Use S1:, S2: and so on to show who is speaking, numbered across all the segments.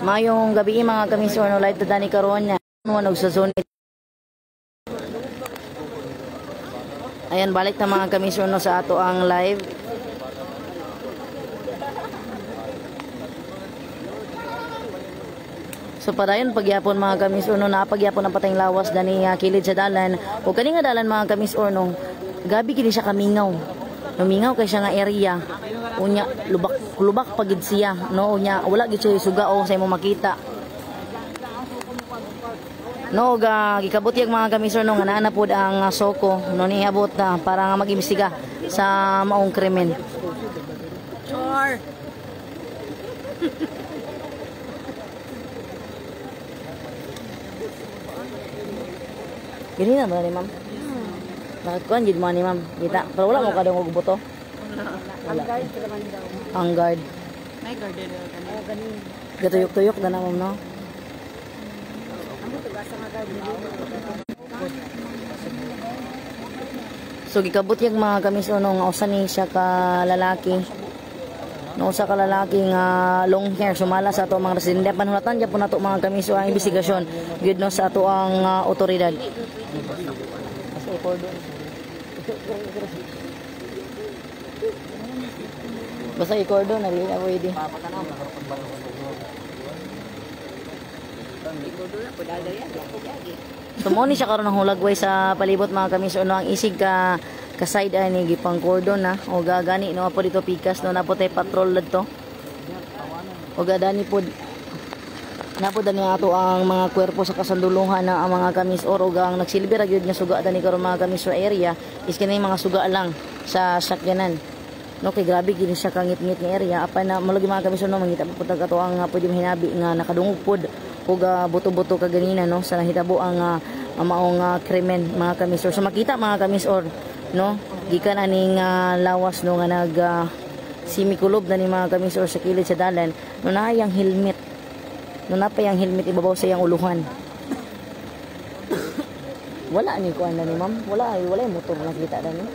S1: Mayong gabi mga kamisor, no, live ta dani karon no sa zone. Ayan, balik na mga kamisor, no, sa ato ang live. So padayon pagyapon mga kamisor, no, napagyapon ang patayng lawas dani kilid sa dalan. O kani nga dalan mga kamisor, no, gabi kini siya kamingaw. Lumingaw kay siya nga area. Unya lubak lubak pagid siya, no, unya wala gid siya suga o sa imo makita. No, ga gikabutyag mga kamisor, no, nga naa na pod ang soko, no, niabot na para nga mag-imbestiga sa maong krimen.
S2: Char.
S1: Gini na ba ni ma'am? Nakakuan gid mo ni ma'am. Kita, pero wala mo kadungog buto.
S2: Ang guard sila man daw.
S1: Ang guard.
S2: May guard din daw kani. Oh, gani.
S1: Gatuyok-tuyok na na ma'am, no.
S2: Amo tugasa nga guard.
S1: So gikabutyag mga kamisor, no, nga usa ni siya ka lalaki. No, usa ka lalaki nga long hair sumala sa ato mga residente. Panhulatan gyapon nato mga kamisor ang investigasyon gyud, no, sa ato ang otoridad. Basta i-cordon na dili na pwede. So mo ni siya karon ang hulagway sa palibot mga kamisor, no, ang isig ka ka side ani gipang cordon na o gagani, no, apo dito pikas, no, napo tay patrol didto. O gadani pod napo dani ato ang mga kuwerpo sa kasanduluhan na ang mga kamisor og ang nagsilbi ra gyud nga suga dani karon mga kamisor area is kini mga suga lang sa sakyanan. No, kay grabe gini siya kangit-ngit nga area apan na malagi mga kamisor, no, mangita pa pud ato ang pwede mahinabi nga nakadungog pod og buto-buto kaganina, no, sa nahitabo ang maong krimen mga kamisor. So makita mga kamisor, no, gikan aning lawas, no, nga nag simikulob na ni mga kamisor sa kilid sa dalan, no, naayang helmet, no, napayang helmet ibabaw sa iyang uluhan. Wala ni kuan na ni ma'am, wala wala yung motor nakita dani.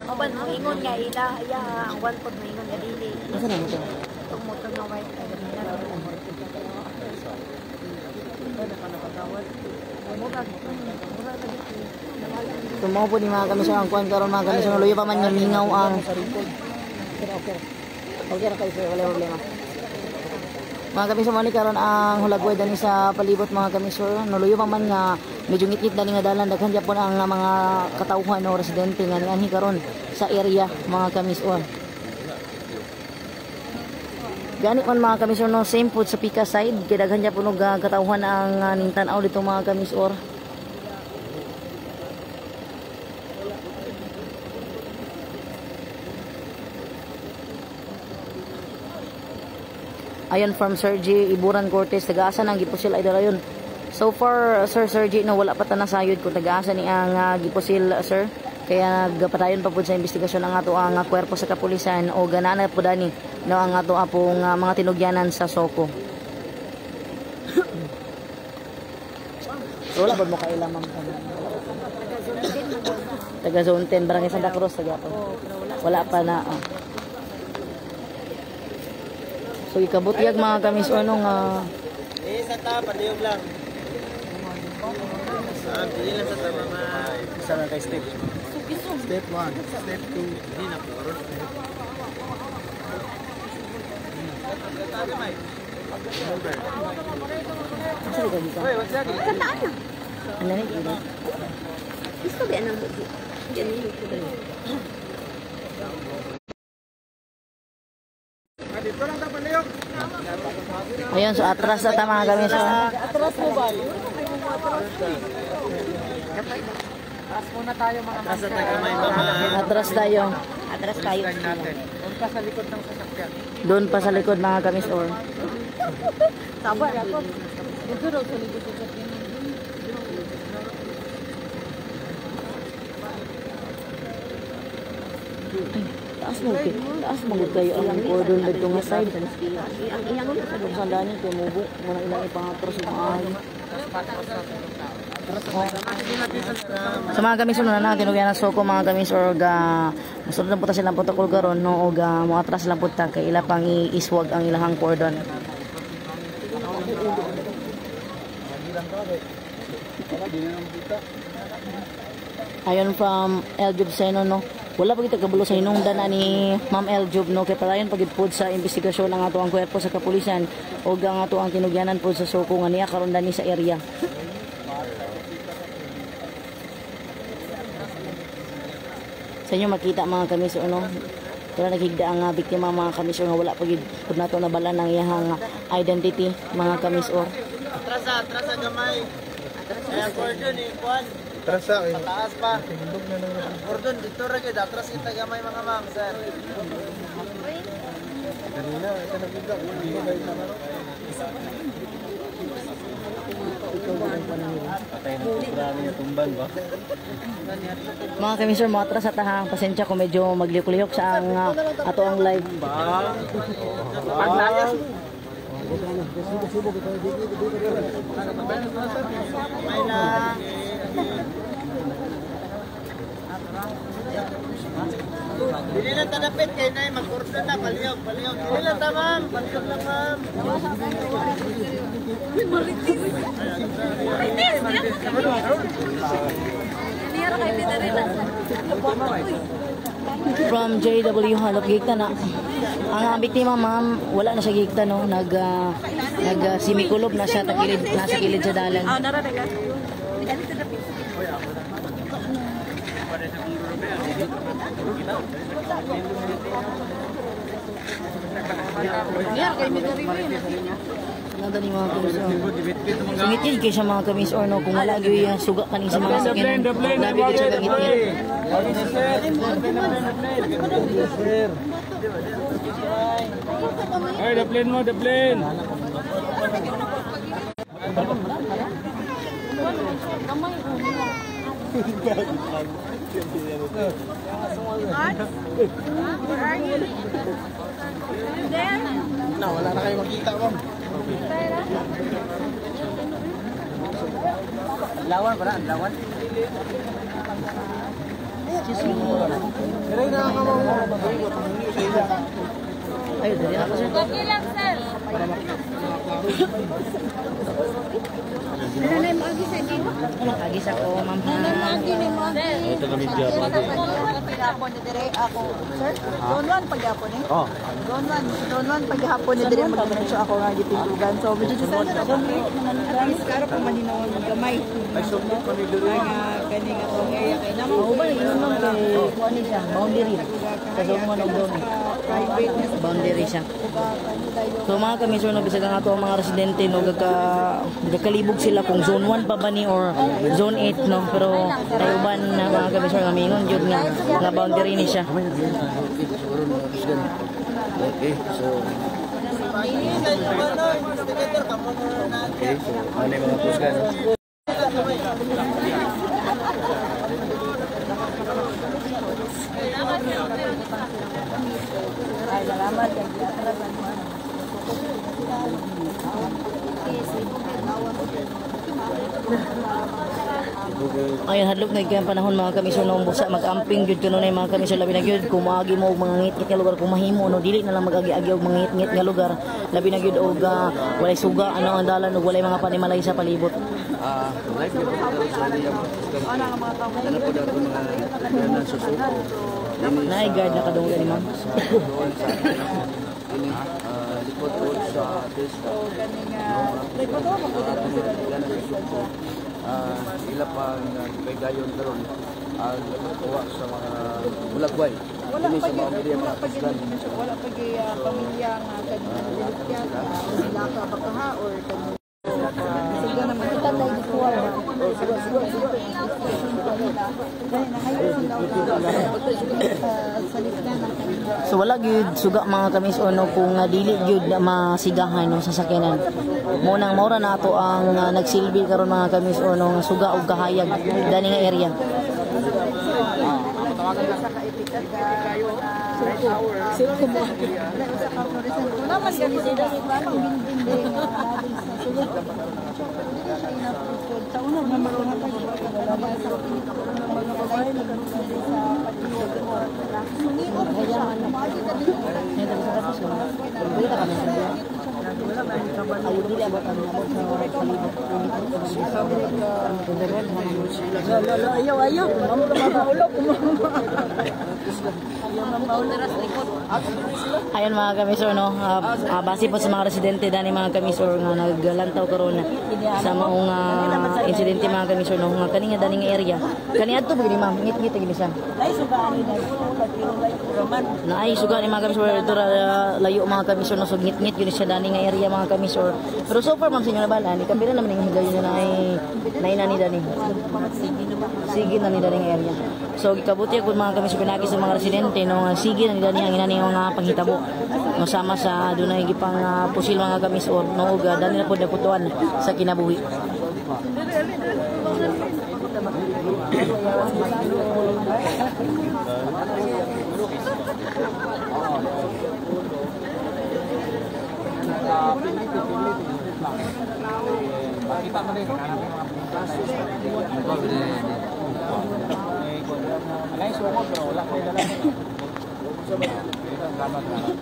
S2: Oban moingon nga ila iya ang one pod moingon nga dili.
S1: Asa na motor?
S2: Itong motor nga white ay ganina.
S1: So mao po ni mga kamisor ang kuan karon mga kamisor, luyo pa man nga mingaw ang okay. Okay ra kayo sir, wala problema. Mga kamisor, mo ni karon ang hulagway dani sa palibot mga kamisor, no, luyo pa man nga medyo ngitngit dani nga dalan, daghan gyapon ang mga katawhan o residente nga nianhi karon sa area mga kamisor. Gani man mga kamisor, no, same food sa Pika side, kay daghan gyapon og katawhan ang ningtan-aw dito mga kamisor. Ayon from Sir G. Iburan Cortez, taga-asa nang gipusil idol ayon. So far Sir Sergi, no, wala pa ta nasayod kung taga-asa ni ang gipusil sir. Kaya nagpadayon pa pud sa investigasyon ang ato ang kuwerpo sa kapulisan o ganana pud ani, no, ang ato apong mga tinugyanan sa Soko. So, wala ba mo kaila ma'am? Taga Zone 10, Barangay Santa Cruz, taga po. Wala pa na. Oh. So ikabutyag mga kamisor, no, nga
S3: sa ta padiyog lang. Dili lang sa tama ma isa lang kay step. Step 1, step 2, di na po.
S1: Asa ka dito? Ano ni dito?
S2: Gusto ba nang ganito ko.
S1: Ayun, so atras na ta mga kamisor.
S2: Atras mo ba? Atras muna tayo mga
S3: Atras na tayo mama.
S1: Atras tayo.
S2: Atras tayo.
S3: Doon pa sa likod ng sasakyan.
S1: Doon pa sa likod mga kamisor.
S2: Tama ra ko. Dito raw sa likod ng sasakyan.
S1: Ay, taas mo kay. Taas mo gud kayo ang cordon dito nga side.
S2: Ang iyang
S1: Kung saan dani kay mubo, mo na ilang ipangatras ug maayo. Oh. Sa mga kamis na natin og yan soko mga kamis or ga musulod lang po ta silang protocol karon no og moatras lang po ta kay ila pang iiswag ang ilahang cordon. Ayon from Eljub Seno no. Wala pa kita kabalo sa hinungdan na ni Ma'am Eljub no kay padayon pagid pod sa investigasyon ang ato ang kuwerpo sa kapulisan ug ang ato ang tinugyanan pod sa Soko nga niya karon dani sa area. Sa inyo makita mga kamis no. Pero naghigda ang biktima mga kamis nga wala pagid pud nato nabalan ang iyahang identity mga kamis or.
S3: Atrasa, atrasa gamay. Kaya cordon eh, kuan. Atrasa eh. Pataas pa. Cordon dito ra gyud, atras kita gamay mga ma'am, sir.
S1: Mga kamisor, mga atras at ha, pasensya kung medyo maglihok-lihok sa ang ato ang live.
S3: Dili lang tanapit kay nay mag-cordon na palihog, palihog. Dili lang ta ma'am, palihog lang ma'am.
S1: From JW Halop gigta na. Ang biktima ma'am, wala na siya gigta no, nag nag simikulob na siya tagilid, nasa gilid sa dalan.
S2: Ah, nara na ka.
S1: Nanda ni mga kamis or. Sungit kay siya mga kamis or no, kung wala gyud yung suga kaning sa mga sakyanan. Grabe gyud siya kangit-ngit.
S4: Ay, the plane mo, the plane.
S3: Na, wala na kayo makita ma'am. Lawan pala, lawan.
S1: Ay, dali ako sir.
S2: Okay lang, sir.
S1: Agis ako, ma'am. Ha.
S4: Ito kami dyan.
S2: Paghapon ni dire ako, sir. Zone 1 paghapon eh. Oh. Zone 1, Zone 1 paghapon ni dire magdiretso ako nga gitindugan. So medyo sa na ako least karo pa maninawag gamay.
S3: Ay, submit pa ni Duro.
S2: Nga kani nga tong area kay namo
S1: Oo ba, yun ma'am kay kuan ni siya, boundary. Sa zone 1 ug zone.
S2: Private na sa
S1: Boundary siya. So mga kami sir, no, bisag ang ato ang mga residente no, gagkalibog sila kung zone 1 pa ba ni or zone 8 no, pero tayuban na mga kami sir nga mingon jud nga nga boundary ni siya.
S3: Okay, so okay, so ano yung mga kusgan?
S2: Ay, salamat kay giatras ang
S1: Ayun, hadlok na yung panahon mga kami so no, busa mag-amping jud kuno na mga kami so labi na gyud kung moagi mo og mga ngit-ngit nga lugar, kung mahimo no, dili na lang mag-agi-agi og mga ngit-ngit nga lugar, labi na gyud og walay suga ano ang dalan ug walay mga panimalay sa palibot.
S3: Live na po dito sa area mga kusgan. Ano po daw mga nagdanan sa Suko.
S1: Naay guard na kadunggan ni ma'am.
S3: Sa doon sa ini likod po sa Testa. Nagdanan sa Suko. Ila pang gipaygayon karon ang pagkuha sa mga bulagway.
S2: Wala
S3: Ini
S2: pa
S3: sa mga
S2: gyud
S3: area
S2: wala
S3: mga
S2: pa gyud
S3: kusgan.
S2: wala pa gyud pamilya nga kaning dili sila ka bakaha or kaning Sige naman kita tayo gikuha ba.
S1: So wala gyud suga mga kamis o no kung dili gyud na masigahan no sa sakyanan. Mo nang maura na ato ang nagsilbi karon mga kamis o no nga suga og kahayag dani nga area.
S2: Sa kaepikat ka Wala usa ka fluorescent. Wala man gani sila ang binding sa sulod. So, dili siya enough food. Sa una na maroon ka sa mga lighting sa patiyo. Suniog siya. Maagi ka din. Ayaw, ayaw.
S1: Ayon mga kamisor no, base po sa mga residente dani mga kamisor nga naglantaw karon sa maong insidente mga kamisor no, nga kani nga dani nga area. Kani adto ba gini ma'am, ngit-ngit gini siya. Naay suga ni mga kamisor dito ra layo mga kamisor no, so ngit-ngit yun siya dani nga area mga kamisor. Pero so far ma'am sa inyo nabala ni kapila naman ning higayon na naay naay nani dani. Sige na ni dani nga area. So gikabuti ako mga kamisor pinagi sa mga residente no nga sige na ni dani ang inani nga panghitabo. No sama sa dunay gipang pusil mga kamisor no ug dani na pod naputuan sa kinabuhi.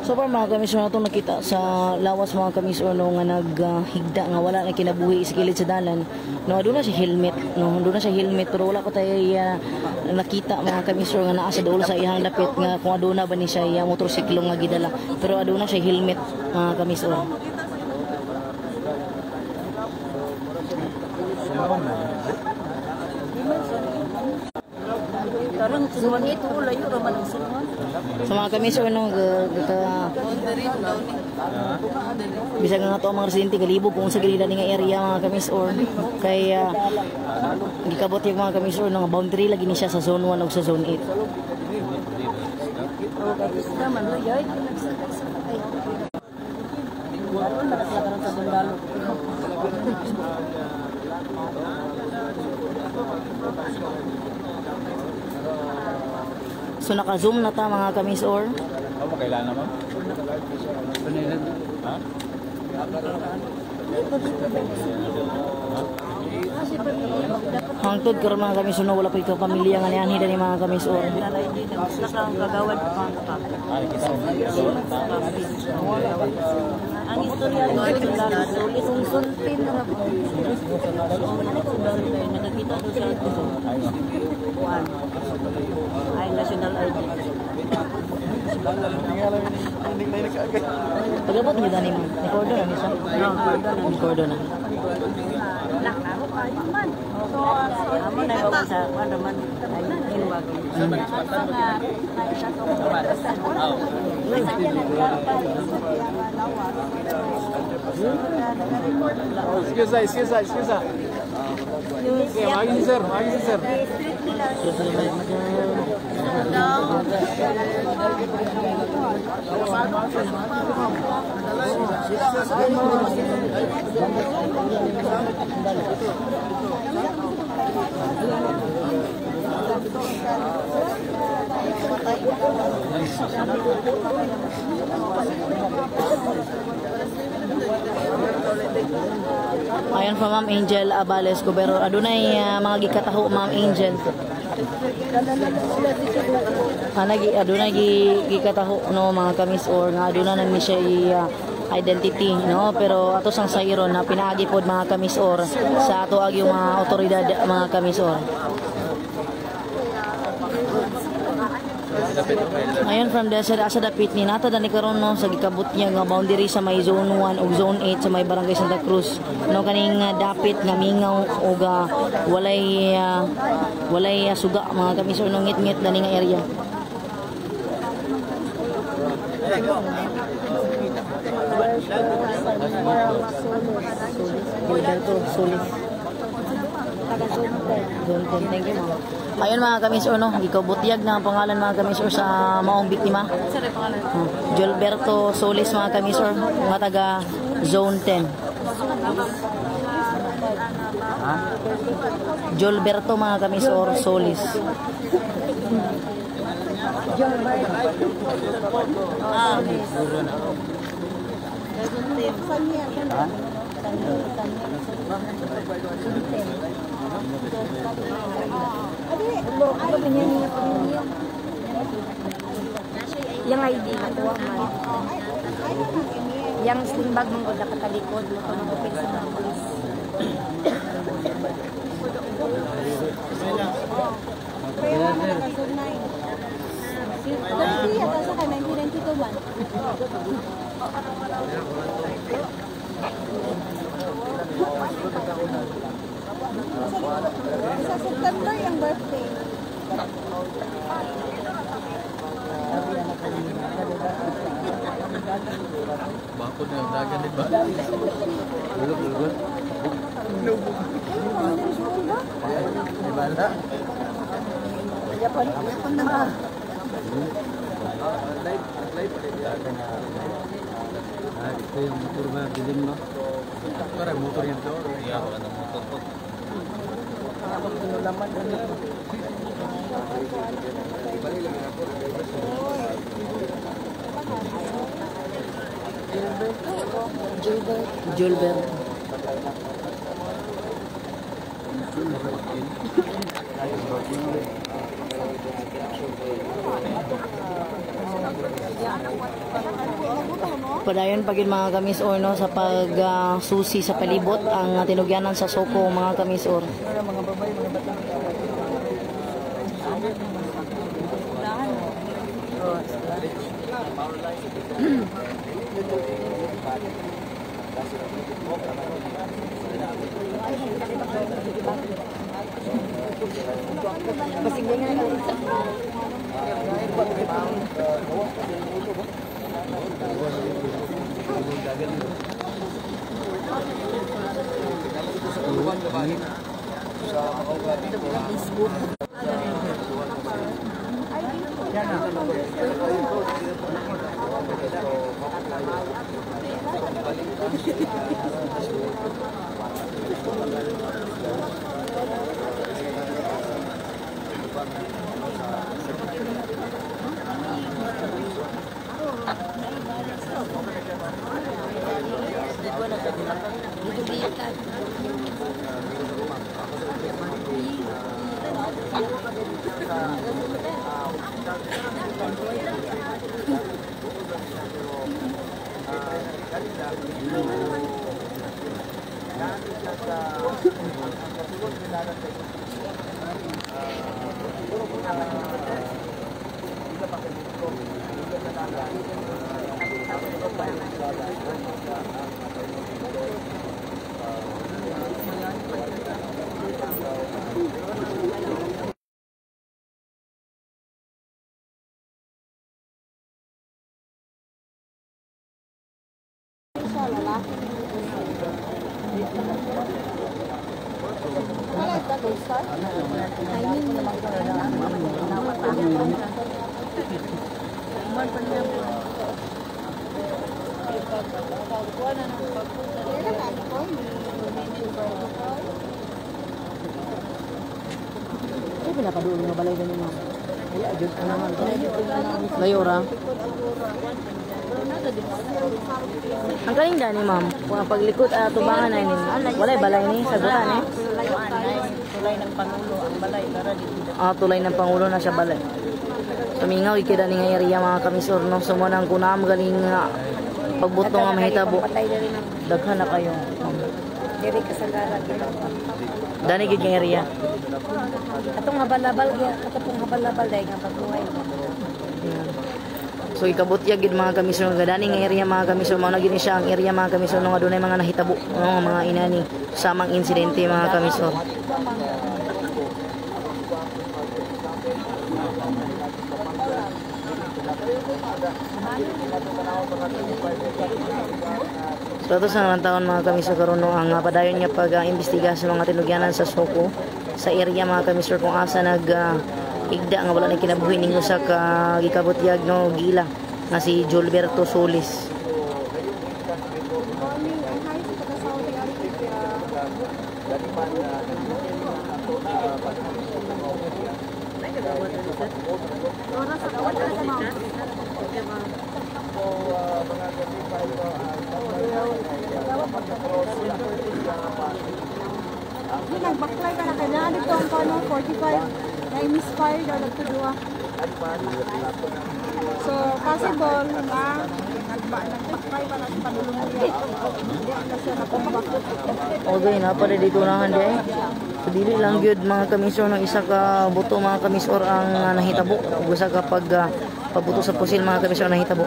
S1: So far mga kamisor na itong nakita sa lawas mga kamisor no, nga naghigda nga wala na kinabuhi sa kilid sa dalan. No, aduna siya helmet, no, aduna siya helmet pero wala ko tayo nakita mga kamisor nga naa sa duol sa iyang dapit nga kung aduna ba ni siya iyang motorsiklo nga gidala. Pero aduna siya helmet mga kamisor.
S2: Karang suwan ito layo ra man ang suwan.
S1: So mga kamisor no, bisag nga ato ang mga residente galibog kung sa gilida ni nga area mga kamisor kay gikabot yung mga kamisor no, nga boundary lagi ni siya sa zone 1 ug sa zone 8.
S2: Naman yay.
S1: So naka-zoom na ta mga kamisor.
S4: Ako kailangan naman. Ha?
S1: Hangtod karon mga kamisor no, wala pa ikaw pamilya nga nianhi dani mga kamisor.
S2: Ang istorya ko sundalo, sulit kung sultin na po. Nakakita ko sa kuan. Ay national ID.
S1: Pagabot niyo dani ma'am. Ni cordon na ni siya. Ni cordon na.
S2: Amo na ba sa kuan raman ay hiwag.
S4: Excuse sir, excuse sir, excuse sir. Okay, magi si sir, magi si sir.
S1: Ayon pa Ma'am Angel Abales Gobero. Adunay mga gikataho Ma'am Angel. Anagi adunay gikataho no mga kamis or nga aduna na ni siya identity no, pero ato sang sayron na pinaagi pod mga kamis or sa ato ag yung mga otoridad mga kamis or. Ngayon from the sa asa dapit ni nata dani karon no sa gikabot niya nga boundary sa may zone 1 ug zone 8 sa may barangay Santa Cruz no, kaning dapit nga mingaw ug walay walay suga mga kamisor no, ngit-ngit dani nga area. Gilberto Solis. Zone 10. Thank you, ma'am. Ayun mga kamisor no, gikabutyag na ang pangalan mga kamisor sa maong biktima. Gilberto Solis mga kamisor, mga taga Zone 10. Gilberto mga kamisor Solis.
S2: Gilbert. Oh, Solis. Quezon.
S5: Yang ID matuwa man. Yang sling bag mong gud nakatalikod mo to magupit sa mga pulis.
S2: Kaya nga nakasunod na. Dati yata sa 1992 man. Sa September yung birthday.
S4: Bakod na dagan din ba? Gulog, gulog. May bala.
S2: Yapon, yapon na ba?
S4: Ah, ito yung motor ba? Bilin mo? Parang motor yan to. Iya, wala ng motor po.
S1: Julbert. Padayon pagin mga kamisor no sa pag susi sa palibot ang tinugyanan sa Soko mga kamisor.
S5: Basig nga na.
S2: Siya, lalaki. Wala ba, Gold Star? I mean, Kailan ka ko?
S1: Ay, pinapaduol nga balay ganun mo. Layo ra. Ang kaning dani ma'am, kung ang paglikot tubangan na ini. Walay balay ni sagutan eh.
S2: Tulay ng Pangulo ang balay para dito.
S1: Ah, tulay ng Pangulo na siya balay. Tumingaw ikida ni nga area mga kamisor no. So mo nang kunam galing pagbuto nga mahitabo. Daghan na kayo.
S5: Diri kasagara gid.
S1: Dani gid nga area.
S5: Atong habal-habal gyud, katong habal-habal dai nga pagbuhay.
S1: Yeah. So ikabutyag gid mga kamisor nga dani nga area mga kamisor mao na gid ni siya ang area mga kamisor no nga dunay mga nahitabo no, mga inani samang insidente mga kamisor. So ato sa mga taon mga kamisor karon no ang padayon nga pag-imbestiga sa mga tinugyanan sa Soko sa area mga kamisor kung asa nag igda nga wala na kinabuhi ning usa ka gikabutyag no gila nga si Julberto Solis.
S2: Morning. Hi sa taga Saudi Arabia. Hindi, nagbaklay ka na kaya. Dito ang paano, 45 na misfire daw nagtudua. So, possible na nagbaklay pa na sa panulong niya. Kasi nakumbak.
S1: Okay, na pala dito nahan di ay. So, dili lang gyud mga kamisor ng isa ka buto mga kamisor ang nahitabo. Ug usa ka pag pagbuto sa pusil mga kamisor ang nahitabo.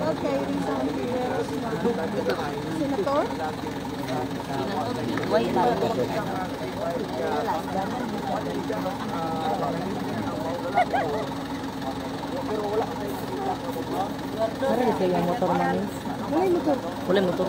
S2: Okay, Risa Hontiveros na senator.
S1: Mara di kaya motor man.
S2: Wala yung motor.
S1: Wala motor.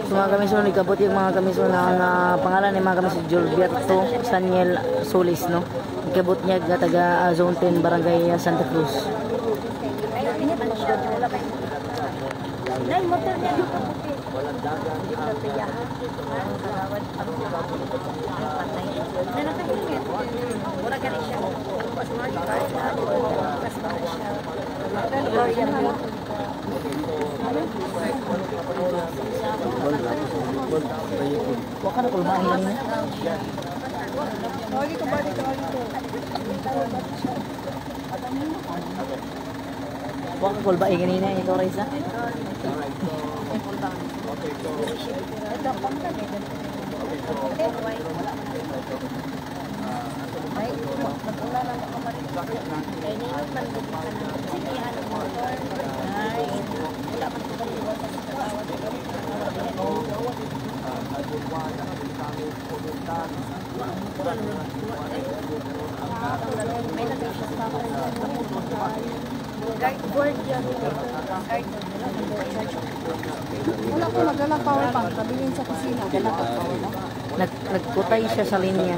S1: So mga kamisor, nagkabot yung mga kamisor na ang pangalan ni mga kamisor Gilberto Saniel Solis, no? Nagkabot niya nga taga Zone 10, Barangay Santa Cruz.
S5: Nay, motor niya dito puti. Na naka-helmet. Mura gani siya. Mas mahal siya.
S1: Wa ka na kulmahin niya.
S2: Tawagin ko, balik, tawagin ko.
S1: Wa ka kulbahin kanina ito Raisa.
S2: Wala ko nagdala power bank. Kabilin sa kusina.
S1: Nagkutay siya sa linya.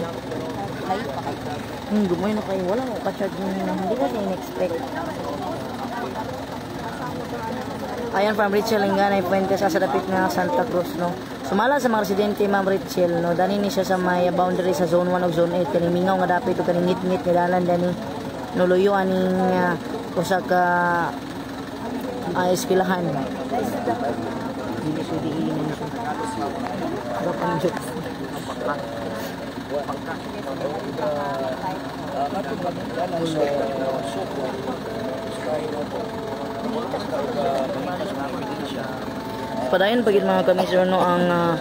S1: Gumoy na kayo. Wala mo pa-charge niya. Hindi ko in-expect. Ayan, from Richel Linganay Fuentes sa dapit nga Santa Cruz, no. Sumala sa mga residente, Ma'am Richel, no. Dani ni siya sa may boundary sa Zone 1 ug Zone 8 kaning mingaw nga dapit ug kaning ngit-ngit nga dalan dani nuluyo aning usa ka eskwelahan. Dili siya diinan siya. Gapang jokes. Padayon pagid mga kamisyon, no, ang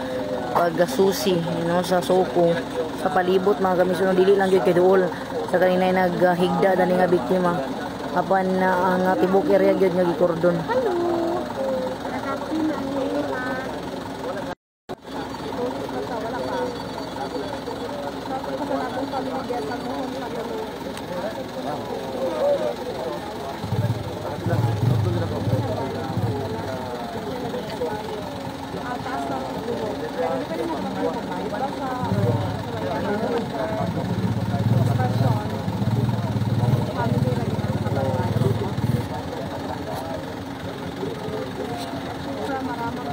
S1: pagsusi, no, sa soko sa palibot mga kamisyon, no, dili lang gyud kay duol sa kaninay naghigda dani nga biktima apan na ang tibok area gyud nga gikordon.
S2: Hello. Nakapin ang nila. Wala pa. Sa pamilya sa mohon pagalo. Taas lang ang dulo. Hindi pa rin magpapalipay. Basta expression. Family lang yung kababayan. Siyempre, maramang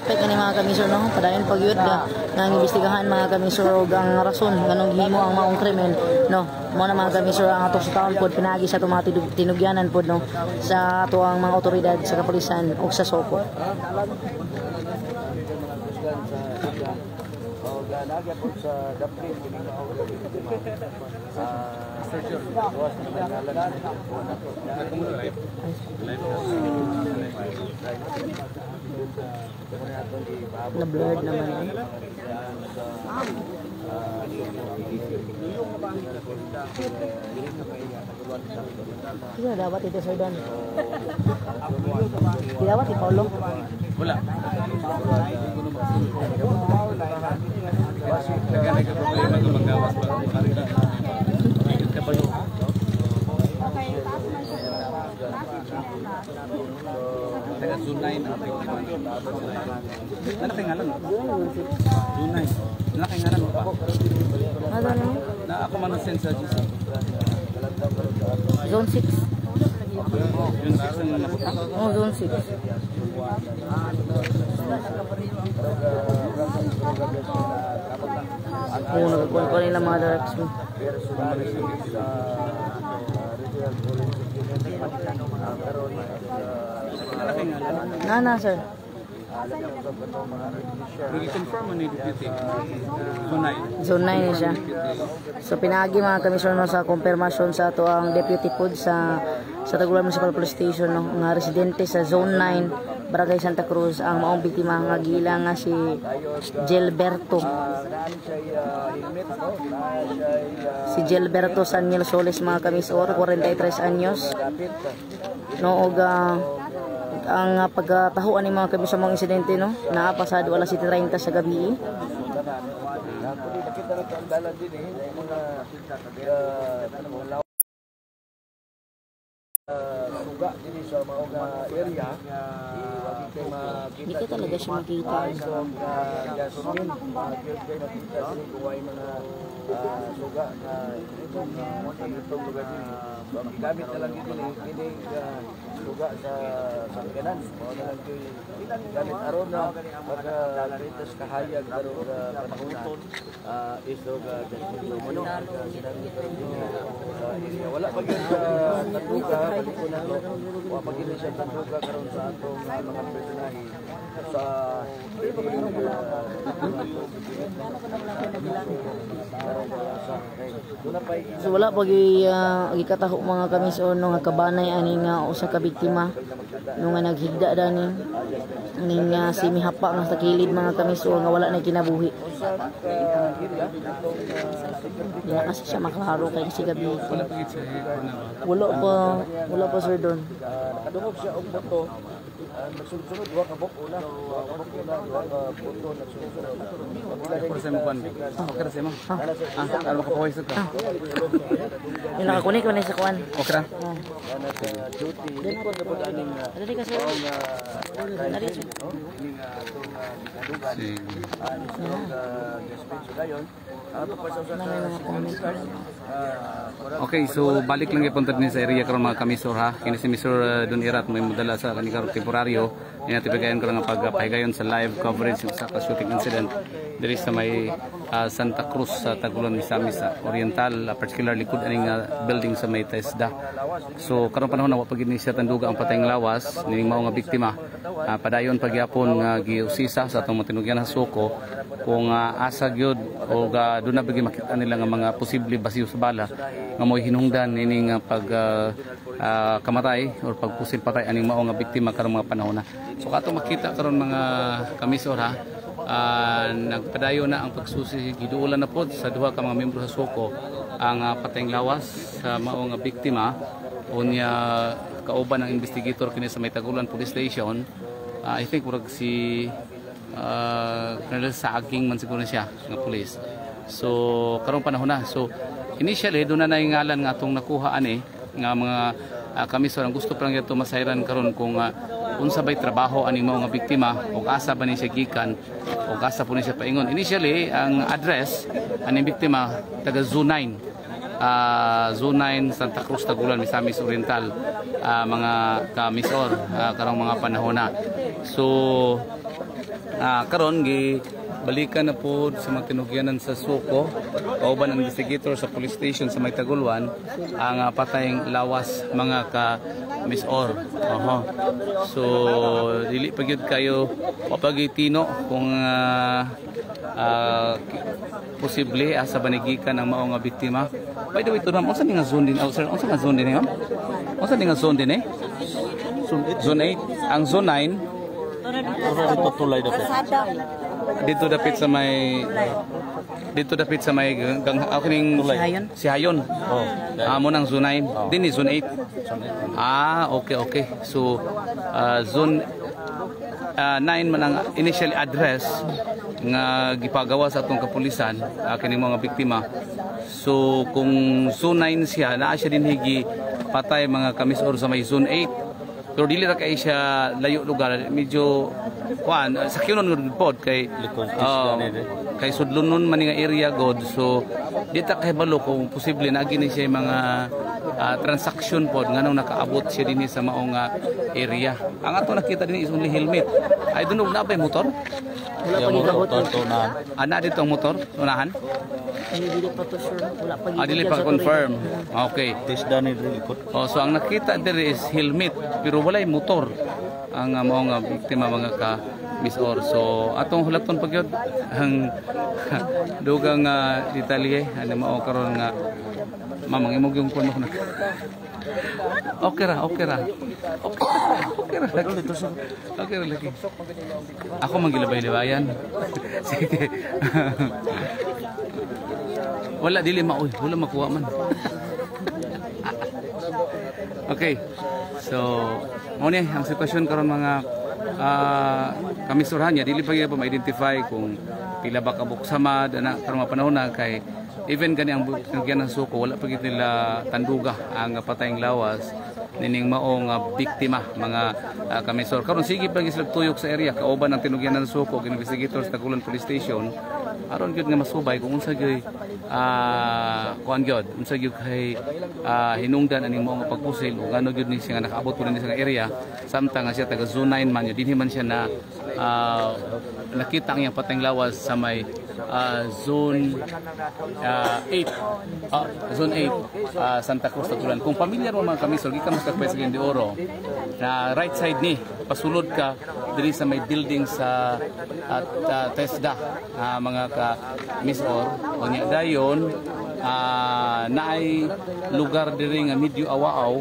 S1: Respect ani mga kamisor, no, padayon pagyud nga nga imbestigahan mga kamisor og ang rason nganong gihimo ang maong krimen, no. Mo na mga kamisor ang atong sa taon pod pinaagi sa atong mga tinugyanan pod, no, sa ato ang mga otoridad sa kapulisan ug sa SOCO. Na blurred naman eh. Sino dapat ito, Sir Don? Di dapat ipaulo.
S4: Wala. Nagana ka problema kung magawas pa. Kabalo. Taga Zone 9 ang biktima. Ano kay ngalan? Zone 9. Ano kay ngalan mo pa?
S1: Ano ano?
S4: Na ako man send sa GC.
S1: Zone 6.
S4: Zone 6 ang napunta.
S1: Oh, Zone 6. Oo, nagkukuha ko nila mga directs mo. Na, sir.
S4: Nag-confirm ni deputy. Zone 9.
S1: Zone 9 ni siya. So pinaagi mga komisyoner sa konfirmasyon sa ato ang deputy pod sa Taguluan Municipal Police Station, no, nga residente sa Zone 9, Barangay Santa Cruz, ang maong biktima nga gila nga si Gilberto. Si Gilberto Saniel Solis, mga kamisor, 43 anyos. No, og ang pagkatahuan ni mga kamisor mga insidente, no, naa pasado alas 7:30 sa gabi. Hindi ko talaga siya makita.
S3: Gamit na lang ito ni suga sa sangkanan. Gamit aron na pagka kahayag aron panahon isog Jasmine. Wala pa gyud sa tanduga, wala pa gyud siya tanduga karon sa atong mga personahe sa
S1: So wala pa gikataho mga kamisor, no, nga kabanay ani nga usa ka biktima no nga naghigda dani ning si mihapa nga sa kilid, mga kamisor, nga wala na kinabuhi. Di na kasi siya maklaro kay kasi gabi. Wala pa, Sir Don.
S3: Nakadungog siya og boto. Nagsunod-sunod duha ka bok una, duha ka bok una, duha ka boto nagsunod-sunod.
S4: Okay sa mo kwan. Okay ra sa mo. Ah, aron makapahuway ka.
S1: Yung nakakunik man sa kuan.
S4: Okay ra.
S1: Dali ka, sir. Dali, sir.
S4: Sige. Okay, so balik lang ipunta din sa area karon mga kamisor ha. Kini si Mr. Don Irat may modala sa kani karon temporaryo. Ina tipigayon karon nga pagpahigayon sa live coverage sa shooting incident diri sa may Santa Cruz sa Taguluan, Misamis Oriental, particularly likod aning building sa may TESDA. So karon panahon na wa pa gid ni siya tanduga ang patayng lawas nining mao nga biktima. Padayon pagyapon nga giusisa sa atong matinugyan sa Suco kung asa gyud o doon na bagi makita nila nga mga posible basiyo sa bala nga mo'y hinungdan nining pag kamatay or pagpusil patay aning mao nga biktima karong mga panahon na. So kato makita karon mga kamisor ha, nagpadayon na ang pagsusi, giduolan na pod sa duha ka mga miyembro sa Suco ang patayng lawas sa mao nga biktima. Unya kauban ang investigator kini sa may Taguluan Police Station. I think murag si Colonel Saaging man siguro siya nga police. So karong panahon na. So initially doon na naingalan nga atong nakuha ani nga mga kamisor ang gusto pa lang ito masayran karon kung unsa bay trabaho ani mao nga biktima o asa ba ni siya gikan o asa po ni siya paingon. Initially ang address ani biktima taga Zone 9, Zone 9 Santa Cruz, Taguluan, Misamis Oriental, mga kamisor, karong mga panahon na. So karon gi balikan na po sa mga tinugyanan sa Suco kauban ang investigator sa police station sa may Taguluan ang patayng lawas mga ka Miss Or. Oho. So dili pa gyud kayo wapagitino kung posible asa banigikan ang mao nga biktima. By the way, to ma'am, unsa ni nga zone din? Oh, sir, unsa nga zone din, ma'am? Unsa ni nga zone din eh? Zone 8. Zone 8. Ang zone 9
S3: Dito tulay dapat.
S4: Dito dapit sa may gang ako ning si Hayon.
S3: Oh.
S4: Amo nang zone 9. Din ni zone 8. Ah, okay. So zone 9 man ang initial address nga gipagawa sa atong kapulisan kining mga biktima. So kung zone 9 siya, naa siya din higi patay, mga kamisor, sa may zone 8. Pero dili ra kay siya layo lugar, medyo kuan sa kyunon pod kay
S3: Likod
S4: kay sudlonon man ni nga area god. So di ta kay balo kung posible na gini siya mga transaction pod nganong nakaabot siya dinhi sa maong area. Ang ato nakita dinhi is only helmet. I don't know, na ba yung motor?
S1: Wala pa gikabot.
S4: Ana dito ang motor unahan?
S1: Dili pa to sure. Wala pa.
S4: Ah, dili pa confirm. Okay.
S3: Tisda ni likod.
S4: Oh, so ang nakita diri is helmet pero walay motor ang maong biktima, mga ka Miss Or. So atong hulaton pag yun ang dugang detalye ano mao karon nga mamang imog yung kuno na. Okay ra, okay ra. Okay ra lagi. Okay ra lagi. Ako manggilabay-libayan. Sige. Wala, dili maoy, wala makuha man. Okay. So, mao ni ang sitwasyon karon, mga kamisurhan niya, dili pa gyud pa ma-identify kung pila ba ka buksamad ana karon mga panahon na kay even gani ang nagyan ng suko, wala pa gyud nila tanduga ang patayng lawas nining maong biktima, mga kamisor. Karon sige pa gyud sila tuyok sa area kauban ang tinugyan ng suko ug investigators sa Tagulan Police Station aron gyud nga masubay kung unsa gyud kuan gyud, unsa gyud kay hinungdan aning maong pagpusil ug ano gyud ni siya nga nakaabot po ni sa area samtang nga siya taga Zone 9 man yun, dinhi man siya na nakita ang iyang patayng lawas sa may Zone 8, Zone 8, Santa Cruz, Tagulan. Kung pamilyar mo, mga kamisor, gikan mo sa Cagayan de Oro na right side ni pasulod ka diri sa may building sa at TESDA, mga ka Miss Or, unya dayon naay lugar diri nga medyo awaaw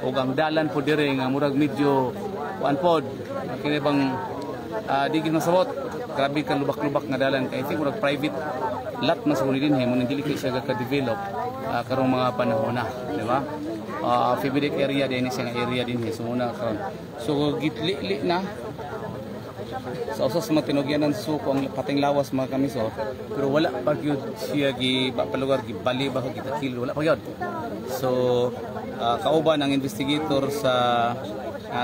S4: ug ang dalan po diri nga murag medyo kuan pod kini bang di gid masabot, grabe ka lubak-lubak nga dalan kay I think murag private lot man sa dinhi mo dili kay siya ka-develop karong mga panahon na, di ba? Favorite area din siya nga area dinhi. So muna karon, so gitli na sa usas mga tinugyanan suko ang pating lawas, mga kamisor, pero wala pa gyud siya gi ba palugar, gibali ba gitakil, wala pa gyud. So kauban ang investigator sa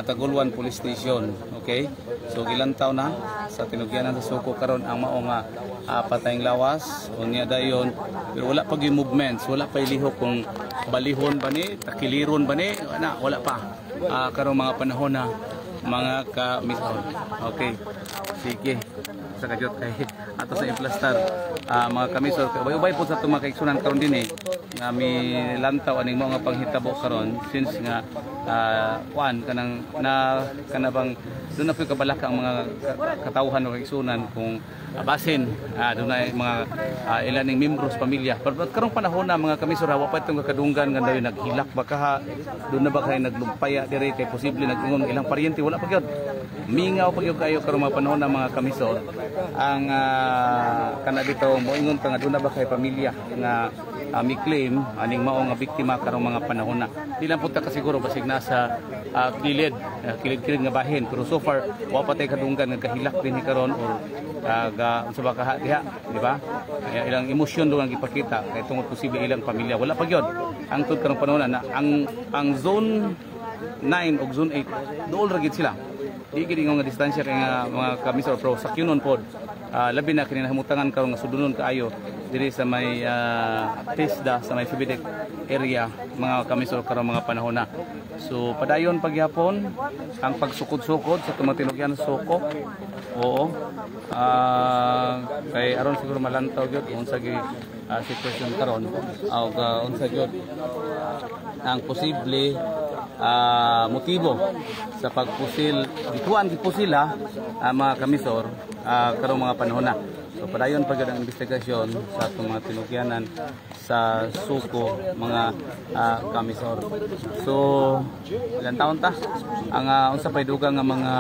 S4: Taguluan Police Station. Okay, so gilantaw na sa tinugyanan sa suko karon ang mao nga patayng lawas. Unya dayon, pero wala pa gyud movements, wala pa lihok kung balihon ba ni, takiliron ba ni na, wala pa karong mga panahon na, mga ka-misor. Okay. Sige. Sa kadyot kay ato sa implastar. Mga kamisor, ubay-ubay po sa itong mga kaiksunan karon din eh nga mi lantaw aning mga panghitabo karon since nga kuan kanang na kanabang doon na po kabalaka ang mga katawhan o kaigsunan kung basin doon mga ilan ning membros pamilya. Pero karong panahon na, mga kamisor, wa pa itong kakadunggan nga daw naghilak ba kaha, doon na ba kay naglumpaya dire kay posible nag-ingon ilang paryente, wala pa gyud. Mingaw pa gyud kayo karong mga panahon na, mga kamisor, ang kana dito moingon ka nga doon na ba kay pamilya nga mi claim aning mao nga biktima karong mga panahon na. Di lang punta ka siguro basig nasa kilid, kilid-kilid nga bahin, pero so far wa pa tay kadunggan nga kahilak din karon or ga unsa ba kaha diha, di ba? Kaya ilang emosyon do ang gipakita kay tungod posible ilang pamilya, wala pa gyud. Ang tud karong panahon na ang zone 9 ug zone 8 dool ra gid sila. Di gid nga distansya kay nga mga kamisor, pero sa kyunon pod labi na kini nahimutangan karon nga sudunon kaayo diri sa may TESDA sa may Fibidec area, mga kamisor, karon mga panahon na. So padayon pagyapon ang pagsukod-sukod sa tumatinugyan sa suko. Oo. Kay aron siguro malantaw gyud unsa gi sitwasyon karon og unsa gyud ang posible motibo sa pagpusil, gituan gipusil ha, mga kamisor, karong mga panahon na. So padayon pa gyud ang investigasyon sa atong mga tinugyanan sa Suco, mga kamisor. So ilang taon ta ang unsa pay dugang nga mga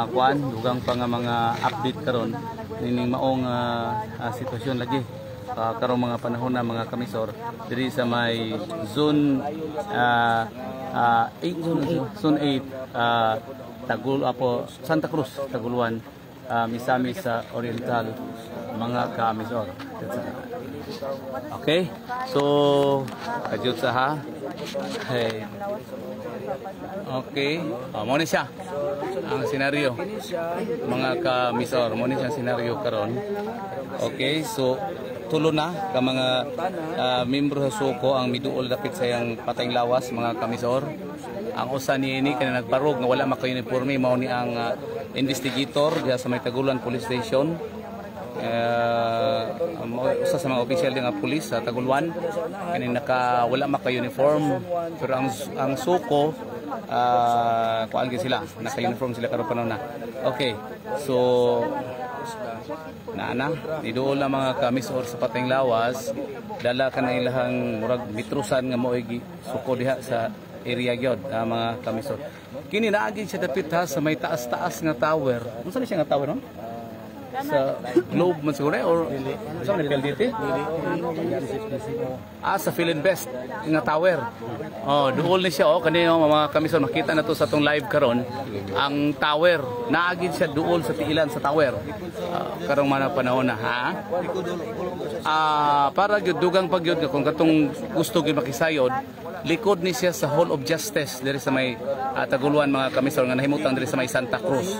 S4: kuan, dugang pa nga mga update karon nining maong sitwasyon lagi karong mga panahon na, mga kamisor, diri sa may zone 8, zone 8, Tagul apo Santa Cruz, Taguluan, Misamis sa Oriental, mga kamisor. Okay, so kadyot sa ha. Hey. Okay, oh, mo ni siya ang senaryo, mga kamisor. Mo ni siya ang senaryo karon. Okay, so tulo na ka mga membro sa Suco ang miduol dapit sa iyang patayng lawas, mga kamisor. Ang usa niini kani nagbarog nga wala maka-uniforme, mao ni ang investigator diha sa may Taguluan Police Station. Usa sa mga opisyal nga pulis sa Taguluan kani naka wala maka-uniform, pero ang Suco, kuan gyud sila, naka-uniform sila karon panahon na. Okay, so na niduol ang mga kamisor sa patayng lawas, dala ka na ilahang murag mitrusan nga mo'y suko diha sa area gyud, mga kamisor. Kini naagi siya dapit ha sa may taas-taas nga tower. Unsa ni siya nga tower, no? Sa Globe man siguro eh, or sa man PLDT? Ah, sa Philinvest nga tower. Oh, duol ni siya, oh, kanino, mga kamisor, makita na to sa atong live karon ang tower. Naagid siya duol sa tiilan sa tower. Karong mga panahon na ha. Para gyud dugang pagyud nga kung katong gusto gyud makisayod, likod ni siya sa Hall of Justice diri sa may Taguluan, mga kamisor, nga nahimutang diri sa may Santa Cruz.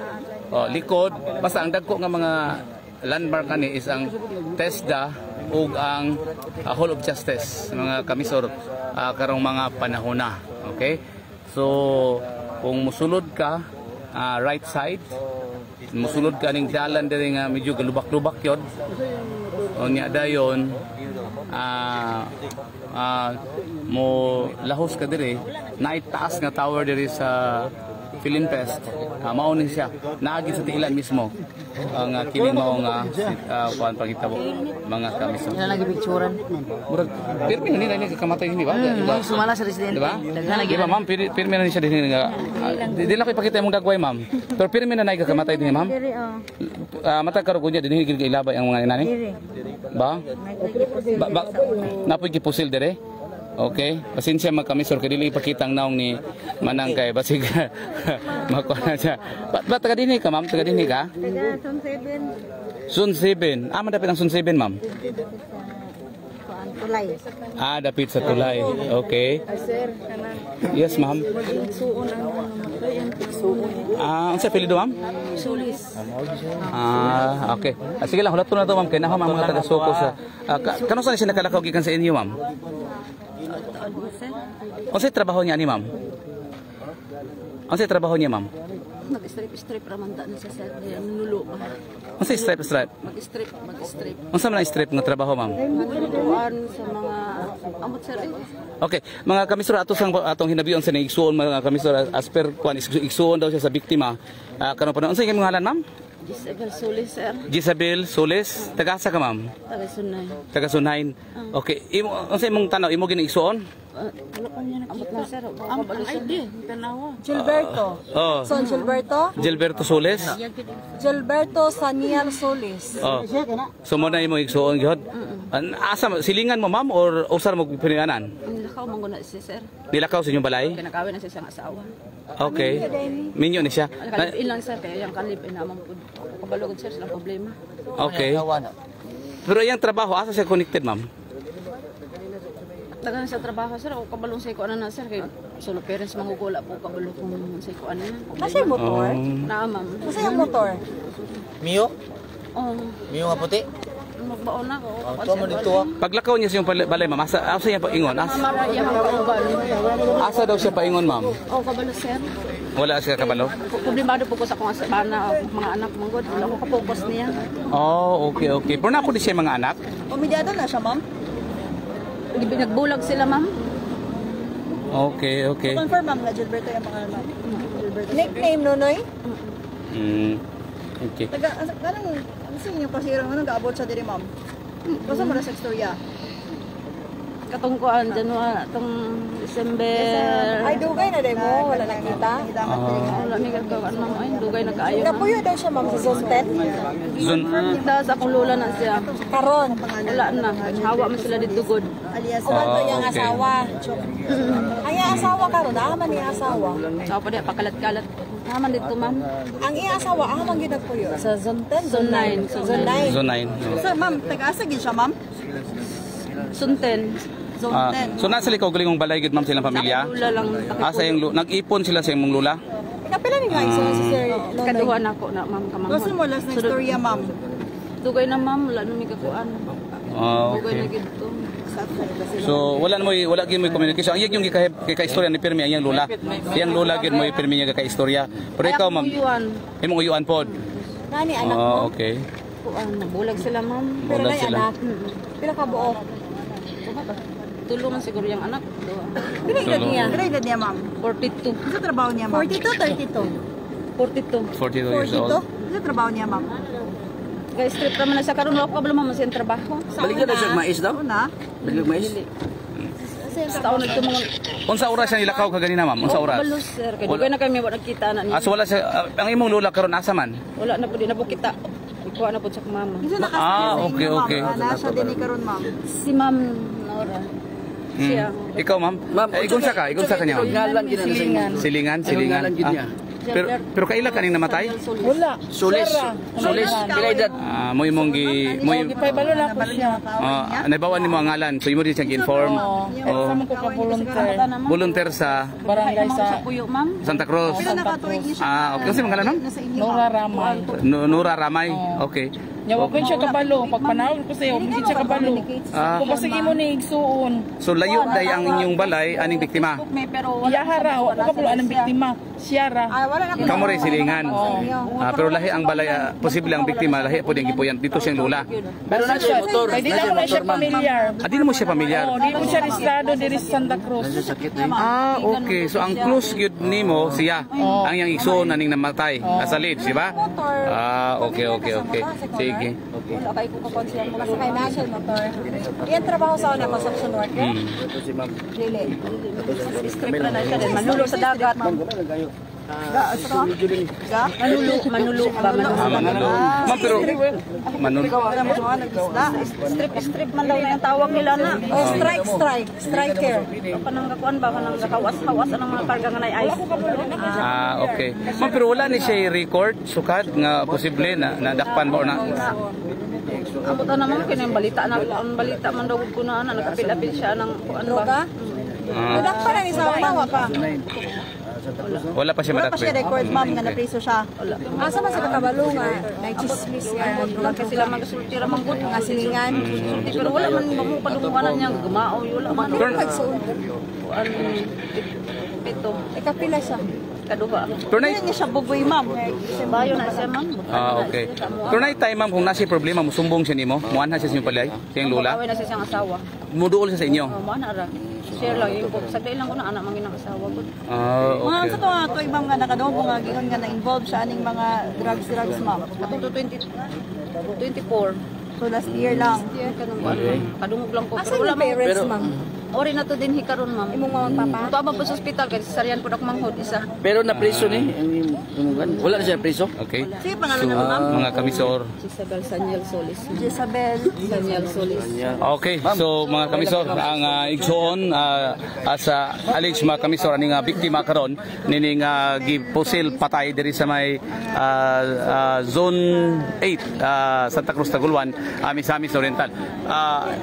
S4: Oh, likod, basta ang dagko nga mga landmark ani is ang TESDA ug ang Hall of Justice, mga kamisor, karong mga panahon na. Okay? So kung musulod ka, right side, musulod ka ning dalan diri nga medyo galubak-lubak yun. Unya dayon mo lahos ka diri, naay taas nga tower diri sa Philinvest. Mao ni siya. Naagi sa tiilan mismo ang kini mao nga kuan pangitabo, mga kamisor.
S1: Ila lagi picturean.
S4: Murag pirmi na nila ni kamatay ni ba?
S1: Mo sumala sa residente.
S4: Diba?
S1: Daghan lagi.
S4: Di ba, ma'am? Pirmi na ni siya din nga. Di lang ko ipakita imong dagway, ma'am. Pero pirmi na nay kamatay din, ma'am.
S5: Diri oh.
S4: Mata karon kunya dinhi gid ilabay ang mga inani.
S5: Diri.
S4: Ba? Ba, napoy gipusil dire. Okay, pasensya mga kamisor kay dili ipakita ang naong ni Manang kay basig makuha na siya. Ba taga dinhi ka, ma'am? Taga dinhi ka?
S5: Taga Zone 7.
S4: Zone 7. Ah, madapit ang Zone 7, ma'am.
S5: Kuan tulay.
S4: Ah, dapit sa tulay. Okay.
S2: Sir, kanang
S4: Yes, ma'am.
S2: suon ang namatay ang suon.
S4: Ah, unsa apelyido, ma'am?
S2: Sulis.
S4: Ah, okay. Ah, sige lang, hulaton na to, ma'am, kay naho mga taga Suco sa kano sa siya nakalakaw gikan sa inyo, ma'am? Unsay trabaho niya ani, ma'am? Unsay trabaho niya, ma'am?
S2: Mag-strip-strip raman ta na siya, sir. Nulo ba?
S4: Unsay strip strip?
S2: Mag-strip, mag-strip.
S4: Unsa man ang strip nga trabaho, ma'am?
S2: Kuan sa mga amot, sir eh.
S4: Okay, mga kamisor, ato sang atong hinabiyon sa igsuon, mga kamisor, as per kuan igsuon daw siya sa biktima. Karon pa, unsa imong ngalan, ma'am?
S2: Isabel Sulis, sir.
S4: Gisabel Solis, taga-asa ka, ma'am?
S2: Taga Sunay.
S4: Taga Sunhain. Okay, imo unsa imong tanaw, imo gini igsuon?
S2: Wala pa niya nakita. Amot na, sir. Ang ID, tanawa.
S6: Gilberto.
S4: Oh,
S6: Son Gilberto?
S4: Gilberto Solis.
S6: Gilberto Saniel Solis.
S4: Oh. So mo na imo igsuon gyud. Asa silingan mo, ma'am, or usar mo pinianan?
S2: Ang lakaw man guna siya, sir.
S4: Nilakaw sa inyong balay?
S2: Kinakawin na siya siyang asawa.
S4: Okay. Minyo ni siya.
S2: Ang kalipin lang, sir, kaya yung kalipin naman po. Kabalugod, sir, silang problema.
S4: Okay. Pero iyang trabaho, asa siya connected, ma'am?
S2: Tagan sa trabaho, sir, ako kabalong sa iko na, sir, kay solo parents mangugula po kabalo kung sa iko ano na.
S6: Nasa yung motor?
S2: Na, ma'am.
S6: Nasa yung motor?
S3: Mio?
S2: Oh,
S3: Mio nga puti?
S2: Magbaon na ako.
S3: Oh, tuwa mo dito ah.
S4: Paglakaw niya sa iyong balay, ma'am, asa niya paingon?
S2: Mama ra iyang kauban.
S4: Asa daw siya paingon, ma'am?
S2: Oh, kabalo, sir.
S4: Wala siya kabalo?
S2: Problemado po ko sa akong asabana, mga anak manggod. Wala ko ka-focus niya.
S4: Oh, okay. Pero na ako di siya mga anak?
S6: Umidyado na siya, ma'am?
S2: Nagbulag sila, ma'am.
S4: Okay.
S6: Confirm, ma'am, na Gilberto yung pangalan, ma'am. Gilberto. Nickname, Nonoy?
S4: Okay.
S6: Taga, anong
S2: Ano sa inyo kasi ano gaabot siya diri, ma'am? Kasi mo na sa istorya.
S7: Katong kuan January, atong December.
S6: Ay, dugay na day mo. Wala nakita.
S7: Wala mi kagawan, ma'am, ay dugay na kaayo na.
S6: Napuyo daw siya, ma'am, sa Zone 10.
S4: Zone
S7: Kita sa akong lola na siya.
S6: Karon.
S7: Wala na. Hawa man sila dito gud.
S2: Alias
S6: Uban to
S4: Ah,
S6: iyang
S4: okay.
S6: asawa. Ang iyang asawa karon, ah man iyang asawa.
S7: Sa pa di pakalat-kalat. Naman dito, ma'am.
S6: Ang iyang asawa, ah man gyud nagpuyo sa Zone 10,
S7: Zone 9.
S6: Zone 9.
S4: Zone 9.
S2: So, ma'am, taga-asa gid siya, ma'am?
S7: Zone 10.
S2: Zone
S4: Ah,
S2: 10.
S4: so nasa likaw galingong balay gid, ma'am, silang pamilya?
S7: Lola lang.
S4: Ah, sa iyong nag-ipon sila sa imong lula?
S6: Kapila ni nga isa si Sir Nonoy.
S7: Kaduha na ako na, ma'am,
S2: Kasi
S7: kamanghon.
S2: mo last na istorya, ma'am.
S7: Dugay na, ma'am, wala na mi kakuan.
S4: Ah,
S7: Dugay na
S4: okay.
S7: gid to.
S4: So wala na mo wala gyud mo communication. Ang iyang yung gika istorya ni pirmi ang iyang lula. Iyang lula gyud mo pirmi niya gika-istorya. Pero ikaw, ma'am,
S7: Uyuan.
S4: imong uyuan pod.
S6: Nani anak
S4: Oh,
S6: mo?
S4: okay.
S7: Kuan, nabulag sila, ma'am.
S6: Pero
S4: Wala
S6: nay
S4: sila.
S6: anak. Pila ka buok?
S7: Tulo man siguro yung anak. Duha.
S2: Pila edad
S4: Tulo.
S2: niya? Pila edad niya, ma'am?
S7: 42.
S2: Sa trabaho niya, ma'am?
S6: 42, 32.
S7: 42.
S4: 42 years old.
S2: 42? Sa trabaho niya, ma'am?
S7: Guys, trip raman na siya karon, wala ko kabalo, ma'am, sa trabaho.
S8: Balik na siya mais daw?
S2: Una.
S8: Balik mais?
S7: Sa taon nagto mga
S4: Unsa oras siya nilakaw kaganina, ma'am? Unsa oras?
S7: Kabalo, sir. Kay dugay na kami wa nagkita na niya.
S4: Ah, so wala siya, ang imong lula karon asa man?
S7: Wala na po, di na po kita. Ikuha na po sa mama.
S2: Isa
S4: Ah,
S2: nakasama sa
S4: okay,
S2: inyo, ma'am.
S4: okay.
S2: Wala siya din ni karon, ma'am.
S7: Si Ma'am Nora. Siya.
S4: Ikaw, ma'am?
S8: Ma'am,
S4: Eh, igunsa ka, igunsa ka niya, ma'am.
S8: Ngalan gina na sa inyo.
S4: Silingan, silingan.
S8: Anong ngalan gid niya?
S4: Ah, pero kaila kaning namatay?
S9: Wala.
S8: Sulis. Sulis. Pila edad?
S4: Ah, mo imong gi mo
S9: Gipaybalo na ko siya.
S4: ah, naibawan nimo ang ngalan. So imo din siyang gi-inform.
S9: Oo.
S4: Oh,
S9: Sa ko ka volunteer.
S4: volunteer sa
S9: Barangay sa
S7: Sa puyo, ma'am.
S4: Santa Cruz.
S2: Pila nakatuig niya siya.
S4: Ah, okay. Kasi mga ngalan, ma'am?
S2: Nasa inyo,
S9: Nora
S2: ma'am.
S9: Ramay.
S4: Nura Ramay. Okay.
S9: Nya wa ko siya kabalo. Pag panahon ko sayo, hindi siya kabalo.
S4: Ah.
S9: Kung basig imo ni igsuon.
S4: So layo day ang inyong balay aning biktima.
S7: May pero wala.
S9: Iyahara, wa ko kabalo anang biktima. Siya ra.
S6: Ay, wala na ko.
S4: Kamo rin silingan. Ah, pero lahi ang balay, posible ang biktima lahi po din gipuyan dito siyang lula.
S8: Pero na siya motor.
S9: Kay di
S8: Na
S9: na
S8: siya
S9: ko na siya
S8: motor, ma'am.
S9: familiar.
S4: Ah, di na mo siya pamilyar.
S9: Oh, di mo siya registrado diri sa Santa Cruz.
S8: Nasa sakit na yun.
S4: Ah, okay. So ang close gyud nimo siya ang iyang igsoon aning namatay as alleged, di ba? Ah, okay. Sige.
S7: Wala kay ko kakuan siya.
S6: Basta kay na siya motor. Iyang trabaho sa una, construction worker.
S8: Ito si ma'am.
S6: Dili.
S7: Strip na na siya din. Manulo sa dagat.
S8: Ma'am, gamay lang kayo. Ah, medyo din.
S7: Manulo, manulo ba? Manulo.
S4: Ah, manulo. Ma'am, pero manulo.
S2: Wala mo siya nag-isda.
S7: Strip, strip man daw yung tawag nila na.
S6: Oh, strike, strike. Striker.
S7: Kanang kakuan ba? Kanang kakawas-hawas anang mga karga nga nay ice.
S4: Ah, okay. Ma'am, pero wala ni siya record sukad nga posible na nadakpan ba or na.
S7: Abot na naman kini ang balita na ang balita man daw ko na ana nagapil-apil siya ng kuan ba.
S6: Droga?
S4: Ah,
S6: Nadakpan na ni sa una, wa pa.
S4: wala pa siya
S2: Wala pa
S4: madakpan.
S2: siya record, ma'am, nga napreso siya.
S6: Asa man sa kakabalo nga nagchismis nga
S7: Kasi sila magasulti ra man gud
S6: nga silingan.
S7: Sulti pero wala man mo padunganan niya gumao wala man.
S4: Pero,
S7: Kuan pito
S6: Ikapila siya.
S7: kaduha.
S4: pero
S2: Pila niya siya bugoy, ma'am.
S7: Bayo na siya, ma'am.
S4: Ah, okay. Pero na time, ma'am, kung nasi problema, musumbong siya nimo, muanha siya sa inyong palay, sa iyong lula,
S7: Kawin na siya siyang asawa.
S4: muduol siya sa inyo.
S7: Oh, mo na ra. Share lang yung sa lang ko na anak mangin ang asawa ko.
S4: Ah,
S2: Mga
S4: okay.
S2: sa to nga tuig, ma'am, nga nakadungog nga gingon nga na-involve siya aning mga drugs drugs, ma'am.
S7: Atong to 20 24.
S2: So last year lang.
S7: Year kanang kuan. Kadungog lang ko
S6: Asa
S7: pero wala
S6: yung parents, ma'am?
S7: Ori na to din hikaron, ma'am.
S6: Imong mama at papa?
S7: Tuwa ba po sa ospital kay cesarean po ako manghod isa.
S8: Pero na preso ni. Ang tumugan. Wala na siya preso.
S4: Okay.
S2: Sige, pangalan na mo, ma'am.
S4: Mga kamisor.
S7: Isabel Saniel Solis.
S2: Jezabel.
S7: Saniel Solis.
S4: Okay, so mga kamisor, ang igsoon as alleged, mga kamisor, aning biktima karon nining gipusil patay diri sa may Zone 8, Santa Cruz Taguluan, Misamis Oriental.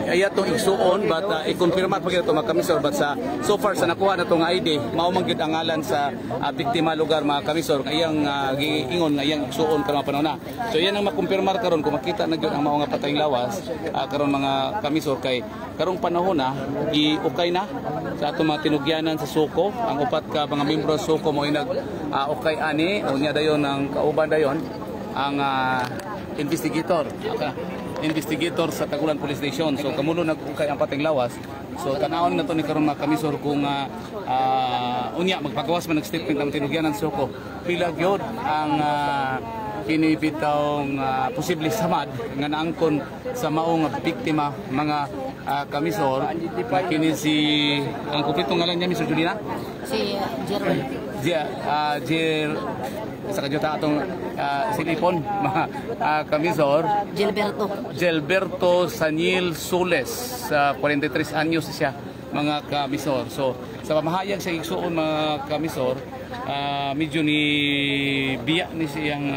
S4: Iya tong igsuon but i-confirm pa gyud mga kamisor, but sa so far sa nakuha na tong ID mao man gyud ang ngalan sa biktima lugar, mga kamisor, nga iyang giingon nga iyang igsuon karon panahon na. So iyan ang makumpirmar karon kung makita na gyud ang mao nga patayng lawas karon, mga kamisor, kay karong panahon na giukay na sa atong mga tinugyanan sa Suco. Ang upat ka mga membro sa Suco mo nag ukay ani unya dayon ang kauban dayon ang investigator. Okay. Investigator sa Taguluan Police Station. So kamulo nag-ukay ang patayng lawas. So tanawon na to ni karon, mga kamisor, kung unya magpagawas man ng statement ang tinugyanan sa Suco. Pila gyud ang Kini bitawng posible samad nga naangkon sa maong biktima, mga kamisor, nga kini si, ang kumpletong ngalan niya, Mr. Julina?
S1: Si Jerwin.
S4: Jer sa kadyota atong silipon, mga kamisor.
S1: Gilberto.
S4: Gilberto Saniel Soles, sa 43 anyos siya, mga kamisor. So sa pamahayag sa igsuon, mga kamisor, medyo ni biya ni siyang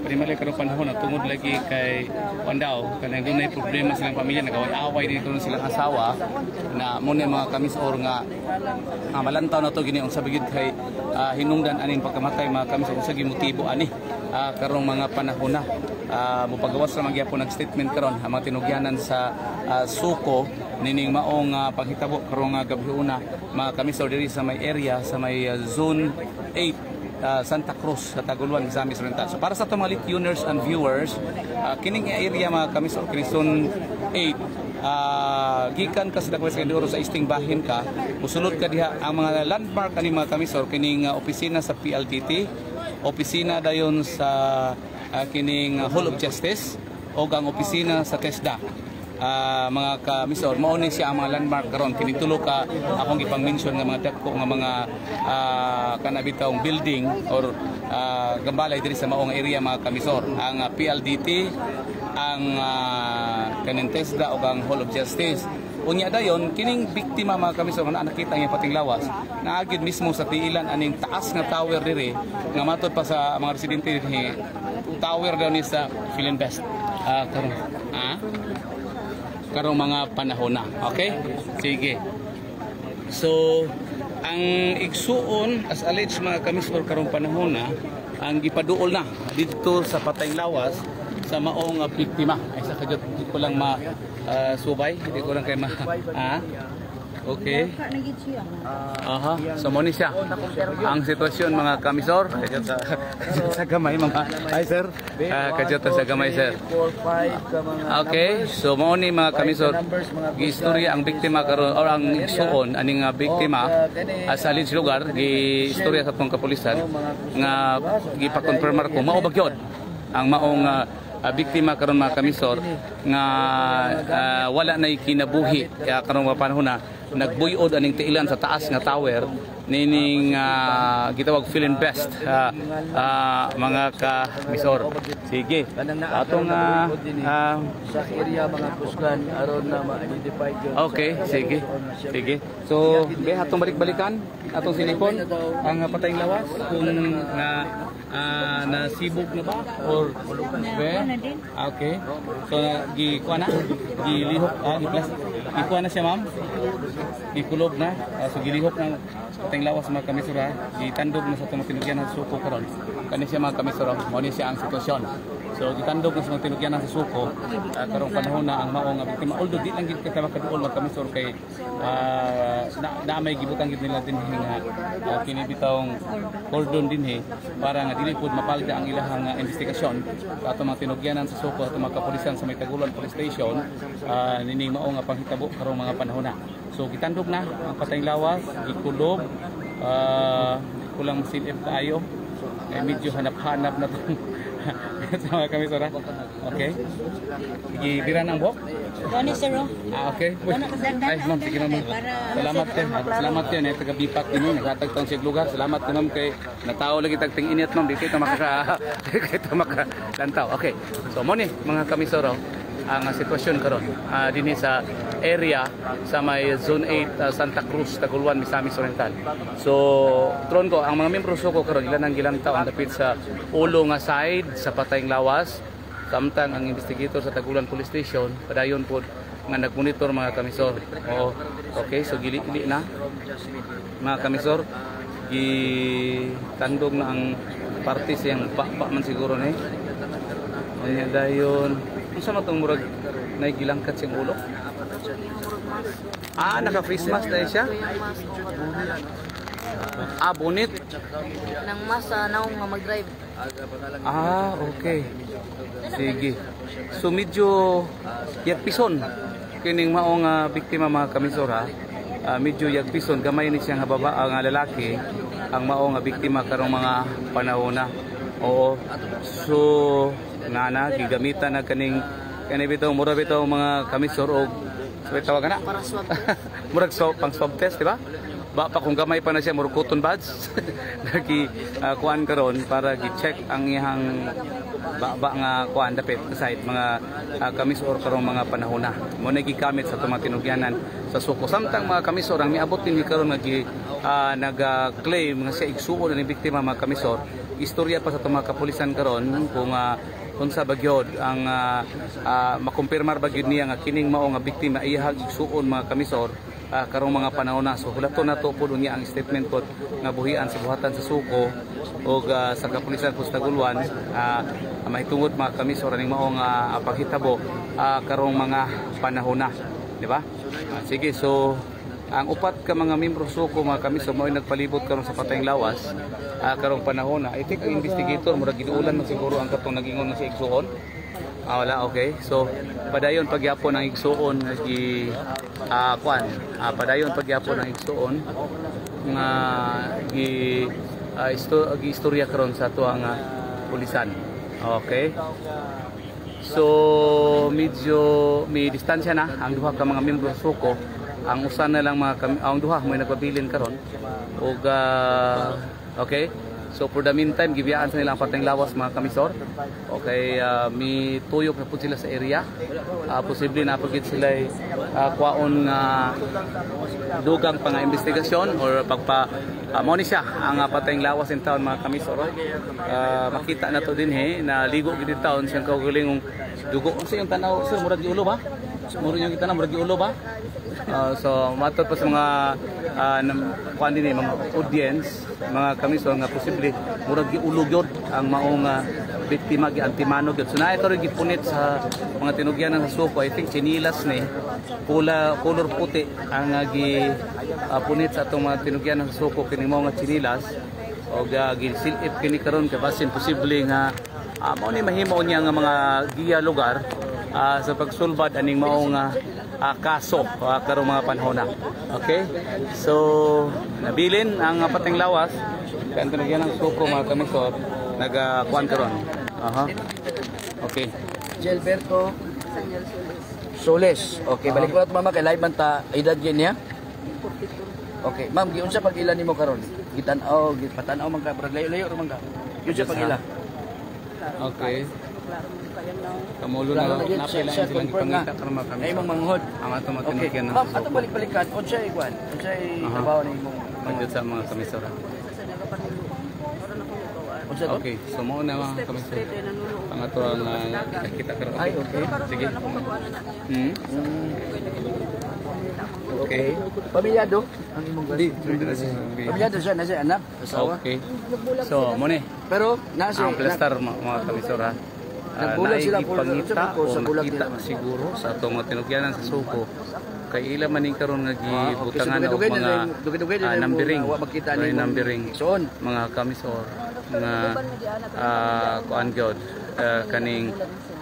S4: primary karong panahon na tungod lagi kay Wandaw kanang dunay problema silang pamilya, nagaway-away din kuno silang asawa na mo ni, mga kamisor, nga malantaw na to gini unsa bigid kay hinungdan aning pagkamatay, mga kamisor, unsa motibo ani karong mga panahon na. Mopagawas ra magyapon nag statement karon ang mga tinugyanan sa suko nining maong panghitabo karong gabi una, mga kamisor, diri sa may area sa may Zone 8, Santa Cruz sa Taguluan, Misamis Oriental. So para sa atong mga tuners and viewers, kining area, mga kamisor, kini Zone 8, gikan ka sa Dagway sa Oro sa Easting bahin ka, musulod ka diha, ang mga landmark ani, mga kamisor, kining opisina sa PLDT, opisina dayon sa kining Hall of Justice o ang opisina sa TESDA. Mga kamisor, mao ni siya ang mga landmark karon, kini tulo ka akong gipang-mention nga mga dagko nga mga kanabitawng building or gambalay diri sa maong area, mga kamisor. Ang PLDT, ang kaning TESDA o ang Hall of Justice. Unya dayon, kining biktima, mga kamisor, nga nakita niya pating lawas, naagid mismo sa tiilan aning taas nga tower diri nga matod pa sa mga residente dinhi, tower daw ni sa Filinvest. Karon karong mga panahon na. Okay? Sige. So, ang igsuon as alleged, mga kamisor, karong panahon na ang gipaduol na didto sa patayng lawas sa maong biktima. Ay, sa kadyot di ko lang ma subay, hindi ko lang kay ma ah? Okay. Aha, so mo ni siya ang sitwasyon, mga kamisor. Kadyot sa gamay, mga. Ay sir. Kadyot sa gamay, sir.
S8: 4, 5 ka mga
S4: Okay, so mao ni, mga kamisor, giistorya ang biktima karon or ang igsuon aning biktima sa alleged lugar, giistorya sa atong kapulisan nga gipa-confirmar ko mao ba gyud ang maong biktima karon, mga kamisor, nga wala nay kinabuhi karong mga panahon na nagbuyod aning tiilan sa taas nga tower nining gitawag Filinvest, mga kamisor. Sige. Atong
S8: sa area, mga kusgan, aron na ma-identify gyud.
S4: Okay, sige. Sige. So, be atong balik-balikan atong silipon ang patayng lawas kung na nasibog na ba or be. Okay. So gi kuha na, gilihok, giplas, gikuha na siya, ma'am. Gikulob na. So gilihok na patayng lawas, mga kamisora, gitandog na sa atong tinugyan sa suko karon. Kani siya, mga kamisora, mao ni siya ang sitwasyon. So gitandog na sa mga tinugyanan sa suko karong panahon na ang maong biktima. Although di lang gid kita makaduol, mga kamisor, kay na may gibutang gid nila dinhi nga kini bitawng cordon dinhi para nga dili pud mapalda ang ilahang investigasyon sa atong mga tinugyanan sa suko, atong mga kapulisan sa may Taguluan Police Station nining mao nga panghitabo karong mga panahon na. So gitandog na ang patayng lawas, gikulob, di ko lang silip kaayo. Eh, medyo hanap-hanap na itong sa mga kamisora. Okay. Gibira na ang buhok?
S6: Doon sir, oh.
S4: Ah, okay. Ay, ma'am, sige, ma'am. Salamat din. Salamat din. Eh, taga Bipak din. Naghatag taong siya lugar. Salamat din, ma'am, kay natao lagi tagting init, ma'am. Di kita makalantaw. Okay. So, mo ni, mga kamisoro, ang sitwasyon karon dinhi sa area sa may Zone 8, Santa Cruz, Taguluan, Misamis Oriental. So, tron ko ang mga membro suko karon ilan ang gilantaw ang dapit sa ulo nga side sa patayng lawas. Samtang ang investigator sa Taguluan Police Station padayon pod nga nagmonitor, mga kamisor. Oo. Okay, so gili-ili na, mga kamisor. Gitandog na ang parte siyang pa man siguro ni. Unya dayon. Unsa man tong murag naigilangkat siyang ulo? Ah, naka face mask na siya? Ah, bonnet.
S1: Nang mas naong nga mag-drive.
S4: Ah, okay. Sige. So medyo yagpison kining maong biktima, mga kamisor, ha. Medyo yagpison, gamay ni siya nga baba nga lalaki ang maong biktima karong mga panahon na. Oo. So nga na gigamitan na kaning kani bitaw, mura bitaw, mga kamisor, og sabi tawag na murag swab, pang swab test, di ba? Ba pa kung gamay pa na siya, murag cotton buds nagi kuan karon para gi-check ang iyang ba nga kuan dapit side, mga kamisor, karong mga panahon na mo na gigamit sa atong mga tinugyanan sa Suco. Samtang, mga kamisor, ang miabot dinhi karon nga nag-claim nga siya igsuon ni biktima, mga kamisor, istorya pa sa atong mga kapulisan karon kung unsa ba gyud ang makumpirmar ba gyud niya nga kining mao nga biktima iyahag igsuon, mga kamisor, karong mga panahon na. So hulaton nato pud unya ang statement pod nga buhian sa buhatan sa Suco ug sa kapulisan po sa Taguluan, mahitungod, mga kamisor, aning mao nga paghitabo karong mga panahon na, di ba? Sige, so ang upat ka mga membro Suco, mga kamisor, mao nagpalibot karon sa patayng lawas karong panahon na. I think ang investigator murag giduulan man siguro ang katong nagingon nga si igsuon. Wala, okay. So padayon pagyapon ang igsuon nga gi kuan. Padayon pagyapon ang igsuon nga gi gi istorya karon sa atuang pulisan. Okay. So medyo may distansya na ang duha ka mga membro sa Suco. Ang usa na lang mga kami, ang duha may nagpabilin karon. Ug okay. So for the meantime, gibiyaan sa nila ang patayng lawas, mga kamisor. Okay, mi tuyok na pud sila sa area. Posible na pud sila kuwaon nga dugang pa nga investigasyon or pagpa mao ni siya ang patayng lawas in town, mga kamisor. Makita na to din he na ligo gid in town siyang kaugalingong dugo. Unsa yung tanaw, sir? Murag giulo ba? Murag yung kita na murag giulo ba? So matod pa sa mga kuan din eh, mga audience, mga kamisor, nga posible murag giulo gyud ang maong biktima, gi antimano gyud. So naa ito rin gipunit sa mga tinugyanan sa Suco. I think chinilas ni pula, color puti ang gi punit sa atong mga tinugyanan sa Suco kini mao nga chinilas og gisilip kini karon kay basin posible nga mao ni mahimo niya nga mga giya lugar sa pagsulbad aning mao nga kaso karong mga panahon na. Okay? So nabilin ang pateng lawas kay ang tinugyanan ng Suco, mga kamisor, nagakuan karon. Aha. Okay.
S8: Gilberto Soles. Okay, balik ko na mama kay live man ta. Edad gyud niya? Okay, ma'am, giunsa pag-ila nimo karon? Gitan-aw, gipatan-aw man ka, murag layo-layo ra man ka. Giunsa pag-ila?
S4: Okay. Kamulo na
S8: Klaro na gyud,
S4: napila
S8: siya
S4: silang
S8: confirm nga.
S4: gipangita karon, mga
S8: Na imong
S4: kamisor.
S8: manghod.
S4: Ang atong mga
S8: Okay.
S4: tinugyanan
S8: Ma'am,
S4: sa
S8: atong
S4: Suco.
S8: balik-balikan, unsay kuan? Unsay trabaho ni imong
S4: Magyud sa mga kamisor.
S8: Unsa to?
S4: Okay, so mao na, mga kamisor. Ang ato ang kita karon.
S8: Ay, okay.
S4: Sige. Okay.
S8: Pamilyado ang imong
S4: Di,
S8: Pamilyado siya, nasa anak, asawa.
S4: Okay. So, mo ni
S8: Pero nasa
S4: ang plaster, mga kamisor ha.
S8: Nagbulag sila,
S4: Naigipangita
S8: ko
S4: o
S8: sa bulag
S4: nakita
S8: nila, man.
S4: siguro sa atong mga tinugyanan sa Suco kay ila man ning karon nga gibutangan
S8: Ah, okay. So,
S4: og
S8: dugay-dugay na
S4: mga
S8: rin- dugay-dugay na rin mo
S4: numbering.
S8: wa makita
S4: May
S8: nimong
S4: numbering
S8: igsoon.
S4: mga kamisor nga kuan gyud kaning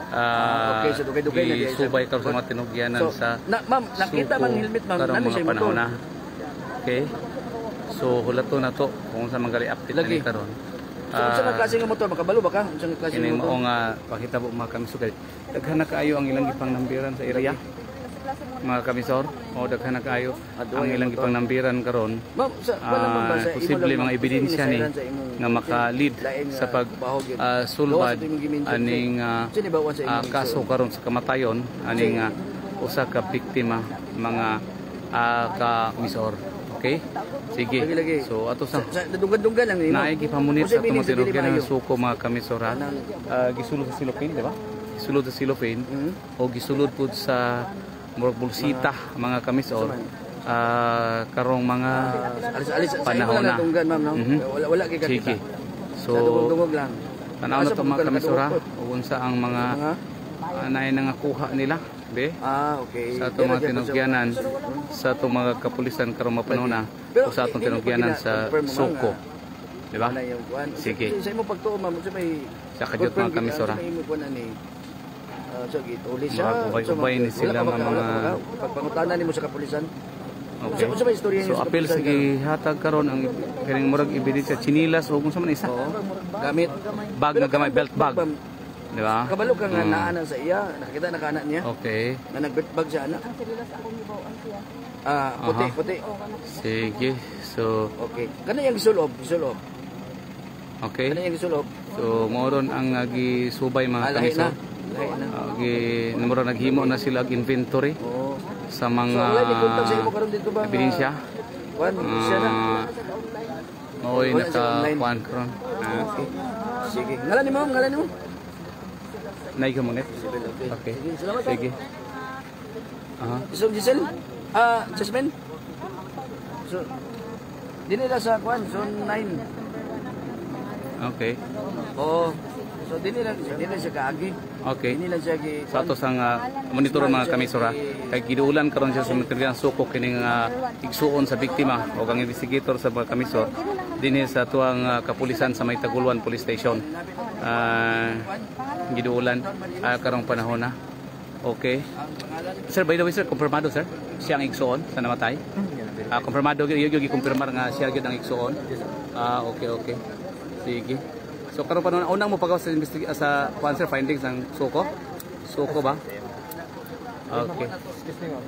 S8: Okay, so dugay-dugay na diay siya.
S4: gisubay karon sa mga tinugyanan
S8: So,
S4: sa
S8: na, ma'am, nakita
S4: Suco
S8: man helmet, ma'am,
S4: karong
S8: nami
S4: mga
S8: siya motor.
S4: panahon na. Okay. So hulato na to kung sa mga update
S8: Lagi.
S4: ani karon.
S8: So, unsa nga klase nga motor makabalo ba ka? Unsa nga klase
S4: Kini
S8: nga motor?
S4: mao nga pakitabo, mga kamisor, kay daghan na kaayo ang ilang gipangnambiran sa area. Mga kamisor, o daghan na kaayo ang ilang gipangnambiran karon.
S8: Ma'am, sa wala man ba sa imo
S4: Posible
S8: lang,
S4: mga
S8: ma'am,
S4: ebidensya ni
S8: kasi sa imong-
S4: nga maka-lead
S8: lain nga
S4: sa pag
S8: bahog yun.
S4: sulbad
S8: Gawas sa imong gi-mention,
S4: aning
S8: Sino ba sa imong
S4: kaso karon sa kamatayon aning usa ka biktima, mga kamisor. Okay? Sige.
S8: Lagi, lagi.
S4: So ato sa
S8: Sa dunggan-dunggan lang nimo.
S4: naay gipamunit
S8: Unsa
S4: sa atong
S8: meaning sa dili
S4: tinugyan ng
S8: maayo?
S4: Suco, mga kamisor ha. Gisulod sa cellophane, di ba? Gisulod sa cellophane o gisulod pud sa murag bulsita, mga kamisor, karong mga
S8: Alis alis sa imo
S4: panahon
S8: lang
S4: na.
S8: nadunggan, ma'am, no? Wala wala kay kakita.
S4: Sige.
S8: So,
S4: So
S8: dungog lang.
S4: tanaw na
S8: Asa
S4: to,
S8: pa
S4: mga
S8: ka
S4: kamisor ha.
S8: nakadungog?
S4: Ug unsa ang mga
S8: Mga
S4: naay nangakuha nila, be?
S8: Ah, okay.
S4: Sa atong mga tinugyanan sa atong mga kapulisan karong mga panahon na
S8: Pero
S4: o sa atong
S8: hindi mo pa
S4: tinugyanan sa
S8: gina-confirm, ma'am,
S4: Suco.
S8: nga.
S4: Di ba?
S8: Wala yung kuan.
S4: Sige.
S8: Sa imo pagtuo, ma'am, unsa may
S4: Sa kadyot, mga kamisor ha.
S8: Sa imo kuan ani. So gituli siya.
S4: Murag ubay-ubay ni sila
S8: Wala ka
S4: nga
S8: ba- wala ka
S4: mga-
S8: ba? Pagpangutana nimo sa kapulisan.
S4: Okay.
S8: Unsa ba istorya niya
S4: So
S8: sa
S4: apel
S8: kapulisan
S4: sa gihatag karon ang kining murag ebidensya, chinilas o kung sa man isa.
S8: karon? Gamit.
S4: Bag nga gamay, belt bag.
S8: Ma'am,
S4: Di ba?
S8: kabalo ka nga naa na sa iya, nakakita na ka anak niya.
S4: Okay.
S8: Nga nagbelt bag siya anak. Ah, puti, puti.
S4: Sige. So,
S8: Okay. Kana yang gisulob, gisulob.
S4: okay.
S8: Kana yang gisulob.
S4: So mao ron ang gisubay mga
S8: Ah, lahi
S4: kamiso.
S8: na. Lahi na.
S4: Gi mura naghimo na sila og inventory
S8: Oo.
S4: sa
S8: So,
S4: mga
S8: wala ni contact sa imo karon dito ba?
S4: ebidensya.
S8: Kuan, siya na.
S4: Maoy
S8: Wala siya
S4: naka
S8: online.
S4: kuan karon. Ah,
S8: Okay. Sige. Ngalan ni ma'am, ngalan ni mo.
S4: Nay ka mo net. Okay.
S8: Sige, salamat.
S4: Sige. Aha.
S8: So, Giselle, ah, Jasmine. So, dinila sa kuan, zone 9.
S4: Okay.
S8: Oo. So, dinila siya kaagi.
S4: Okay.
S8: Dinila siya gi
S4: Sa ato sang monitor mga kamisora kay giduulan karon siya sa material suko kining igsuon sa biktima o ang investigator sa mga kamisor dinhi sa tuang kapulisan sa May Taguluan Police Station. Giduulan karong panahon na. Okay. Sir, by the way sir, kumpirmado sir, siya ang igsuon sa namatay? Kumpirmado gyud gyud gikumpirmar nga siya gyud ang igsuon. Ah, okay, okay. Sige. So karon panahon unang mo pagawas sa sa kuan sir, findings ang suko? Suko ba? Okay.
S10: Excuse me, ma'am.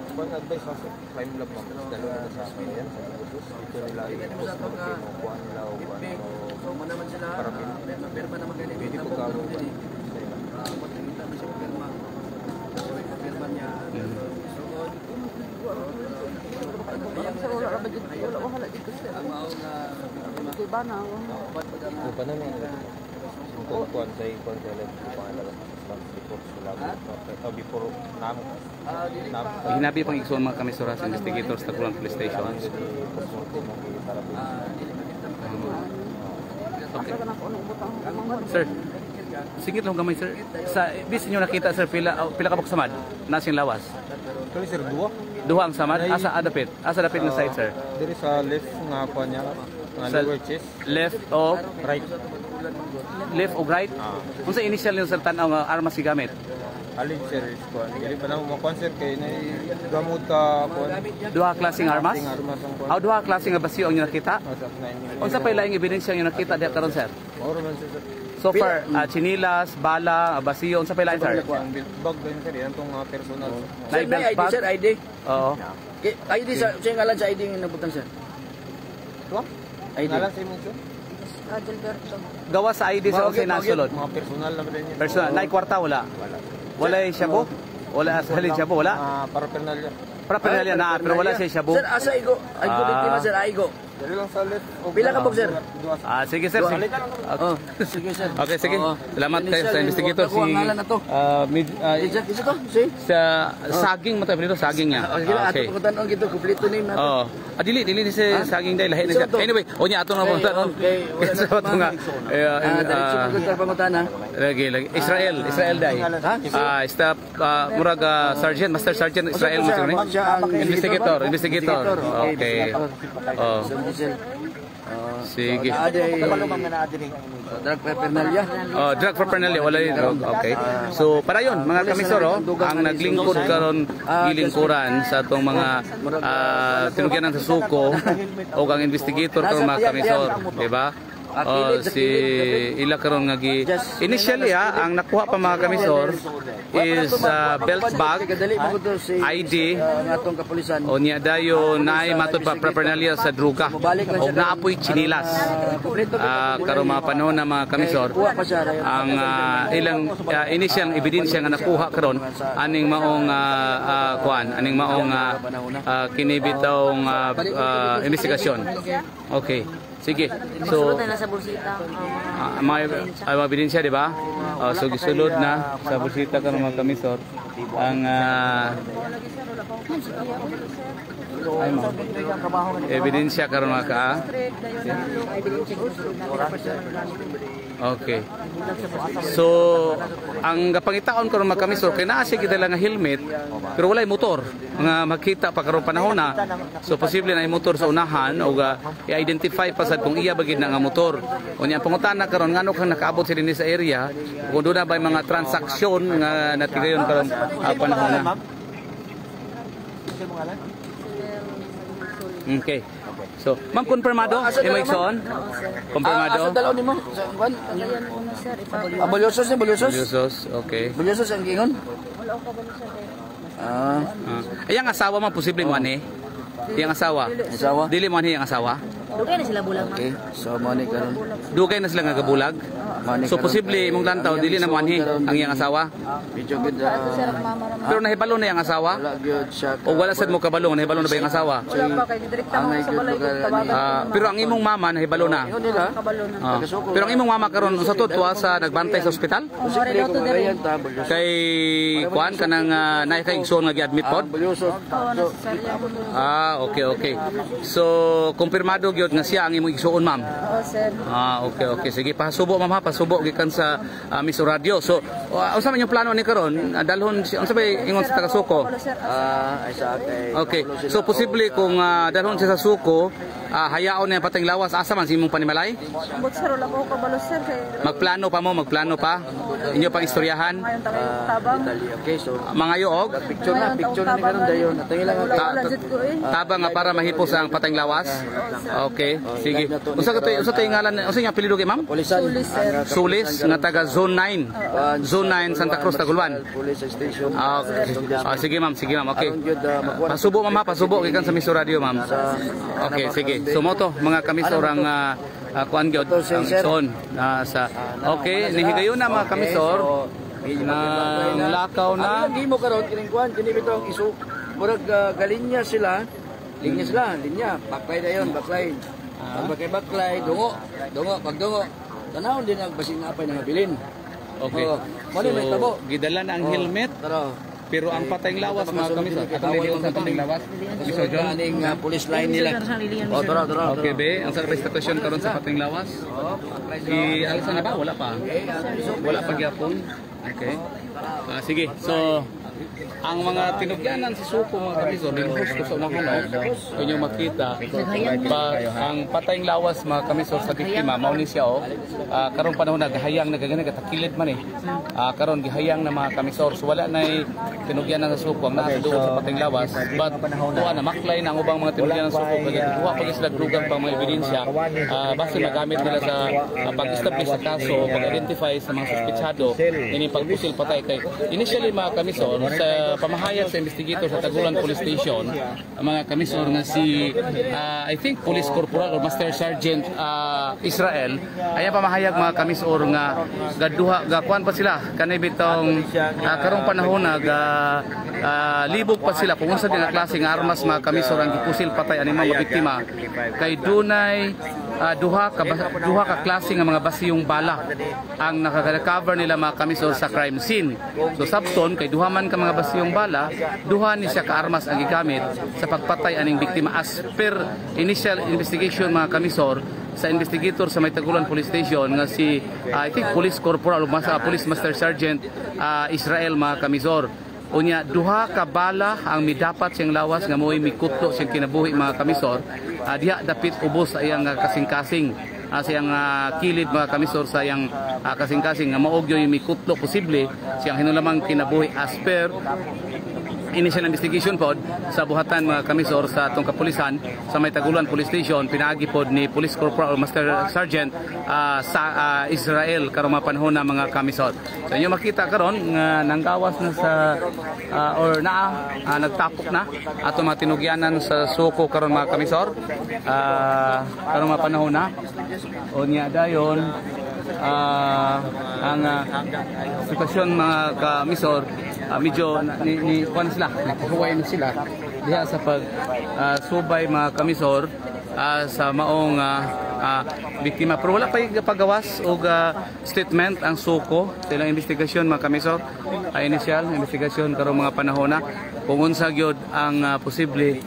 S10: I-kuan advice ako sa crime lab, ma'am. Dalawa na sa akin yan sa Busos. Dito nila i-post mo kay mo kuan nila o kuan o
S8: So, mo naman sila,
S10: parapin.
S8: mapirma naman kayo.
S10: Pwede po ka mo kuan.
S8: Kita mo siya pirma. So, ipapirma niya. Sugod. Ang mao nga
S10: Upa na niya. Kung kuan sa kuan sa lab pangalan before sila. Oh, before namo. Namo.
S4: Hinabi pang igsuon mga kamisora sa investigators sa Taguluan Police Station.
S10: I-post mo kay parapin.
S4: Okay. Sir, singit lang gamay sir. Sa bis inyo nakita sir pila oh, pila ka buok samad nasing lawas.
S10: Actually, sir, duwa.
S4: Duha ang samad asa adapit? Asa dapit nga side sir?
S10: Diri sa left nga kuan niya. Nga lower chest.
S4: Left o
S10: Right.
S4: Left o right? Unsa initial niyo sir tan-aw nga armas gigamit?
S10: Alin sir is kuan. Dili pa na mo kuan sir kay na gamot ka kuan.
S4: Duha klaseng armas?
S10: Klaseng armas ang kuan.
S4: Aw, duha klaseng nga basiyo ang inyo nakita?
S10: Oh, sa nine.
S4: Unsa pa laing ebidensya ang inyo nakita diha karon sir?
S10: Mao man sir.
S4: So far, chinilas, bala, basiyo, unsa pa laing sir?
S10: Ang belt bag din sir, yan tong personal.
S4: Nay
S8: Sir, may
S4: belt
S8: ID
S4: bag?
S8: sir, ID.
S4: Oo.
S8: ID sa ngalan sa ID nga nabutang sir.
S10: Tuwa?
S8: ID.
S10: Ngalan sa imong sir?
S4: Gawa sa ID sa unsay nasulod?
S10: Mga personal na ba din yun?
S4: Personal, nay kwarta wala. Wala yung shabu? Wala sa halin shabu, wala?
S10: Ah, paraphernalia.
S4: Paraphernalia na, pero wala siya shabu.
S8: Sir, asa igo? Igo biktima sir, aigo.
S10: Dili lang sa left. o
S8: Pila ka sir?
S10: Duha.
S4: Ah, sige sir. Sige.
S8: Oh, sige sir.
S4: Okay, sige.
S8: Oo.
S4: Salamat kayo sa investigator
S8: Ako ang
S4: si
S8: ngalan na to.
S4: Mid,
S8: Isa isa to, si.
S4: sa saging mo tayo dito, saging niya.
S8: Oh, sige lang,
S4: Ah, okay.
S8: ato pagkutanon gito, kompleto name nato.
S4: Oo. Ah, dili dili ni si saging dahil lahi na siya.
S8: Isa to.
S4: Anyway, unya ato na
S8: Okay,
S4: pangutanon.
S8: okay. Wala na
S4: Sa ato nga. Eh,
S8: Ah, diretso
S4: ah,
S8: pagkutanon pangutana.
S4: lagi lagi Israel, Israel dai.
S8: Ha?
S4: Ah, staff murag sergeant, master sergeant Israel mo siguro ni.
S8: Siya ang
S4: Investigator, investigator. Okay. Oh,
S8: Sir Giselle.
S4: sige.
S8: Ade. Drug paraphernalia.
S4: Oh, drug paraphernalia wala rin drug. Okay. So para yon mga kamisor oh, ang naglingkod karon gilingkuran sa atong mga tinugyanan sa suko o ang investigator karon mga kamisor, di ba? Oh, si ila karon nga gi initially ha, ang nakuha pa mga kamisor is belt bag,
S8: Kadali mo to si
S4: ID,
S8: ang atong kapulisan.
S4: o niya dayon naay matod pa paraphernalia sa druga o naapoy chinilas.
S8: Kompleto
S4: Karon mga panahon na mga kamisor,
S8: Kuha pa siya rayon.
S4: ang ilang initial ebidensya nga nakuha karon aning maong kuan aning maong kini bitawng investigasyon. Okay. Sige. So
S1: Sulod na sa bulsita ang mga
S4: mga mga ebidensya, di ba? Oh, so gisulod na sa bulsita karon mga kamisor ang ay, ma'am. Ebidensya karon mga ka. Okay. So, ang gapangitaon karon mga kamisor kay naa siya gidala nga helmet pero walay motor nga makita pa karon panahon na. So posible na motor sa unahan o i-identify pa sad kung iya ba gid na nga motor. Unya ang pangutana karon ngano kang nakaabot sila dinhi sa area kung doon na ba mga transaksyon nga natigayon karon panahon na.
S10: Sino mo ngalan?
S4: Okay. So, ma'am, konfirmado?
S8: Asa
S4: Imo
S8: dalaw, ma'am?
S4: igsoon? Konfirmado?
S8: Asa dalaw nimo? Sa kuan? Bolyosos ni Bolyosos?
S4: Bolyosos, okay.
S8: Bolyosos ang giingon? Ah,
S4: Ah. Ay, ang asawa ma'am, posible mo ani? Iyang asawa?
S8: Asawa?
S4: Dili mo ani ang asawa?
S1: Dugay na sila bulag, ma'am.
S8: Okay. So mo ni karon.
S4: Dugay na sila nga gabulag?
S8: Mo ni
S4: So
S8: karon
S4: posible
S8: kay-
S4: imong lantaw
S8: ang
S4: dili na mo
S8: iyang
S4: anhi
S8: karon
S4: ang iyang asawa?
S8: Medyo gud.
S4: Pero nahibalo na iyang asawa?
S8: Wala gyud siya.
S4: O wala sad mo kabalo, nahibalo na ba iyang asawa?
S7: Wala pa kay direkta mo
S8: Angay
S7: sa
S8: gyud
S7: balay
S8: lugar
S7: kog tawagan.
S4: Ah, pero ang imong mama nahibalo na.
S8: Ingon nila.
S7: Kabalo na.
S4: Ah. Pero ang imong mama karon sa tuwa sa nagbantay sa ospital?
S8: Posible kung ngayon ta Bolyosos.
S4: Kay kuan kanang naay kay igsoon nga gi-admit pod?
S8: Ang Bolyosos.
S7: Oo,
S8: So,
S7: nasa sarya ko.
S4: Ah, okay. So kumpirmado gyud nga siya ang imong igsuon, ma'am.
S7: Oo, sir.
S4: Ah, okay. Sige, pasubo, ma'am, ha, pasubo gikan sa Miss Radio. So, unsa man yung plano ni karon? Dalhon si unsa bay ingon sa taga Suko?
S7: Kabalo, sir.
S8: Ah, ay sa kay.
S4: Okay. So posible kung dalhon siya sa Suko, hayaon niya pateng lawas asa man sa imong panimalay?
S7: Ambot, sir, wala ko kabalo, sir. Kay
S4: Magplano pa mo, magplano pa. Inyo pang istoryahan.
S7: ngayon tayo tabang.
S8: Italy. Okay, so
S4: Mangayo og
S8: picture na ni karon dayon. Atong ilang
S7: Wala jud ko eh.
S4: tabang nga para mahipos ang pateng lawas. Okay, sige. Unsa ka unsa to ngalan? Unsa yung apelyido kay ma'am?
S8: Pulisan.
S7: Sulis, sir.
S4: Sulis nga taga Zone 9. Zone 9 Santa Cruz Taguluan.
S8: Police station.
S4: Ah, okay. Ah, sige ma'am, sige ma'am. Okay.
S8: Aron gyud makuha.
S4: Pasubo ma'am ha, pasubo gikan sa Miso Radio, ma'am. Okay, sige. So mo to mga kamisor ang kuan gyud ang igsoon sa Okay, nihigayon na mga kamisor. Nang lakaw na.
S8: Ang lagi mo karon kining kuan kini bitong isu murag galinya sila. Linya sila, linya. Baklay na yon, baklay. Pag baklay baklay, dungo, dungo, pag dungo. Tanawon din ang basin apay nga bilin.
S4: Okay.
S8: Oh, mo ni may tabo.
S4: Gidala na ang helmet
S8: Tara.
S4: pero ang patayng lawas mga kamisor. Atong liliyon sa patayng lawas. Miso John.
S8: Aning police line nila. Oh, tara, tara.
S4: Okay, be. Ang sarap sitwasyon karon sa patayng lawas. I alsa na ba? Wala pa. Wala pa gyapon. Okay. Ah, sige. So ang mga tinugyanan sa Suko mga kamisor, nilhos ko sa unahan, no? Kung inyo makita, pa, ang patayng lawas mga kamisor sa biktima, mao ni siya oh. Karong panahon naghayang nagagana katakilid man eh. Karon gihayang na mga kamisor. So wala nay tinugyanan sa Suko ang naa sa duol sa patayng lawas, but tuwa na maklay na ang ubang mga tinugyanan sa Suko kay kuha pa sila dugang pang mga ebidensya base magamit nila sa pag-establish sa kaso, pag-identify sa mga suspetsado ini pagpusil patay kay initially mga kamisor sa pamahayag sa investigator sa Tagulan Police Station, ang mga kamisor nga si I think Police Corporal or Master Sergeant Israel ay ang pamahayag mga kamisor nga gaduha gakuan pa sila kanay bitong karong panahon na ga libog pa sila kung unsa din nga klase nga armas mga kamisor ang gipusil patay ani mga biktima kay dunay duha ka klase nga mga basiyong bala ang nakaka-recover nila mga kamisor sa crime scene. So sabton kay duha man ka mga basiyong bala, duha ni siya ka armas ang gigamit sa pagpatay aning biktima as per initial investigation mga kamisor sa investigator sa Maytagulan Police Station nga si I think Police Corporal o Police Master Sergeant Israel mga kamisor. Unya duha ka bala ang midapat siyang lawas nga mo'y mikutlo siyang kinabuhi mga kamisor. Diha dapit ubos sa iyang kasing-kasing sa iyang kilid mga kamisor sa iyang kasing-kasing nga mao gyoy mikutlo posible siyang hinulamang kinabuhi as per initial investigation pod sa buhatan mga kamisor sa atong kapulisan sa Maytagulan Police Station pinaagi pod ni Police Corporal or Master Sergeant sa Israel karong mga panahon na mga kamisor. So inyo makita karon nga nanggawas na sa or naa nagtapok na atong mga tinugyanan sa Suko karon mga kamisor. Karong mga panahon na unya dayon ang sitwasyon mga kamisor medyo ni kuan sila, naghuway na sila diha sa pag subay mga kamisor sa maong biktima pero wala pa pagawas og statement ang Suko sa ilang investigasyon mga kamisor. Initial investigasyon karong mga panahon na kung unsa gyud ang posible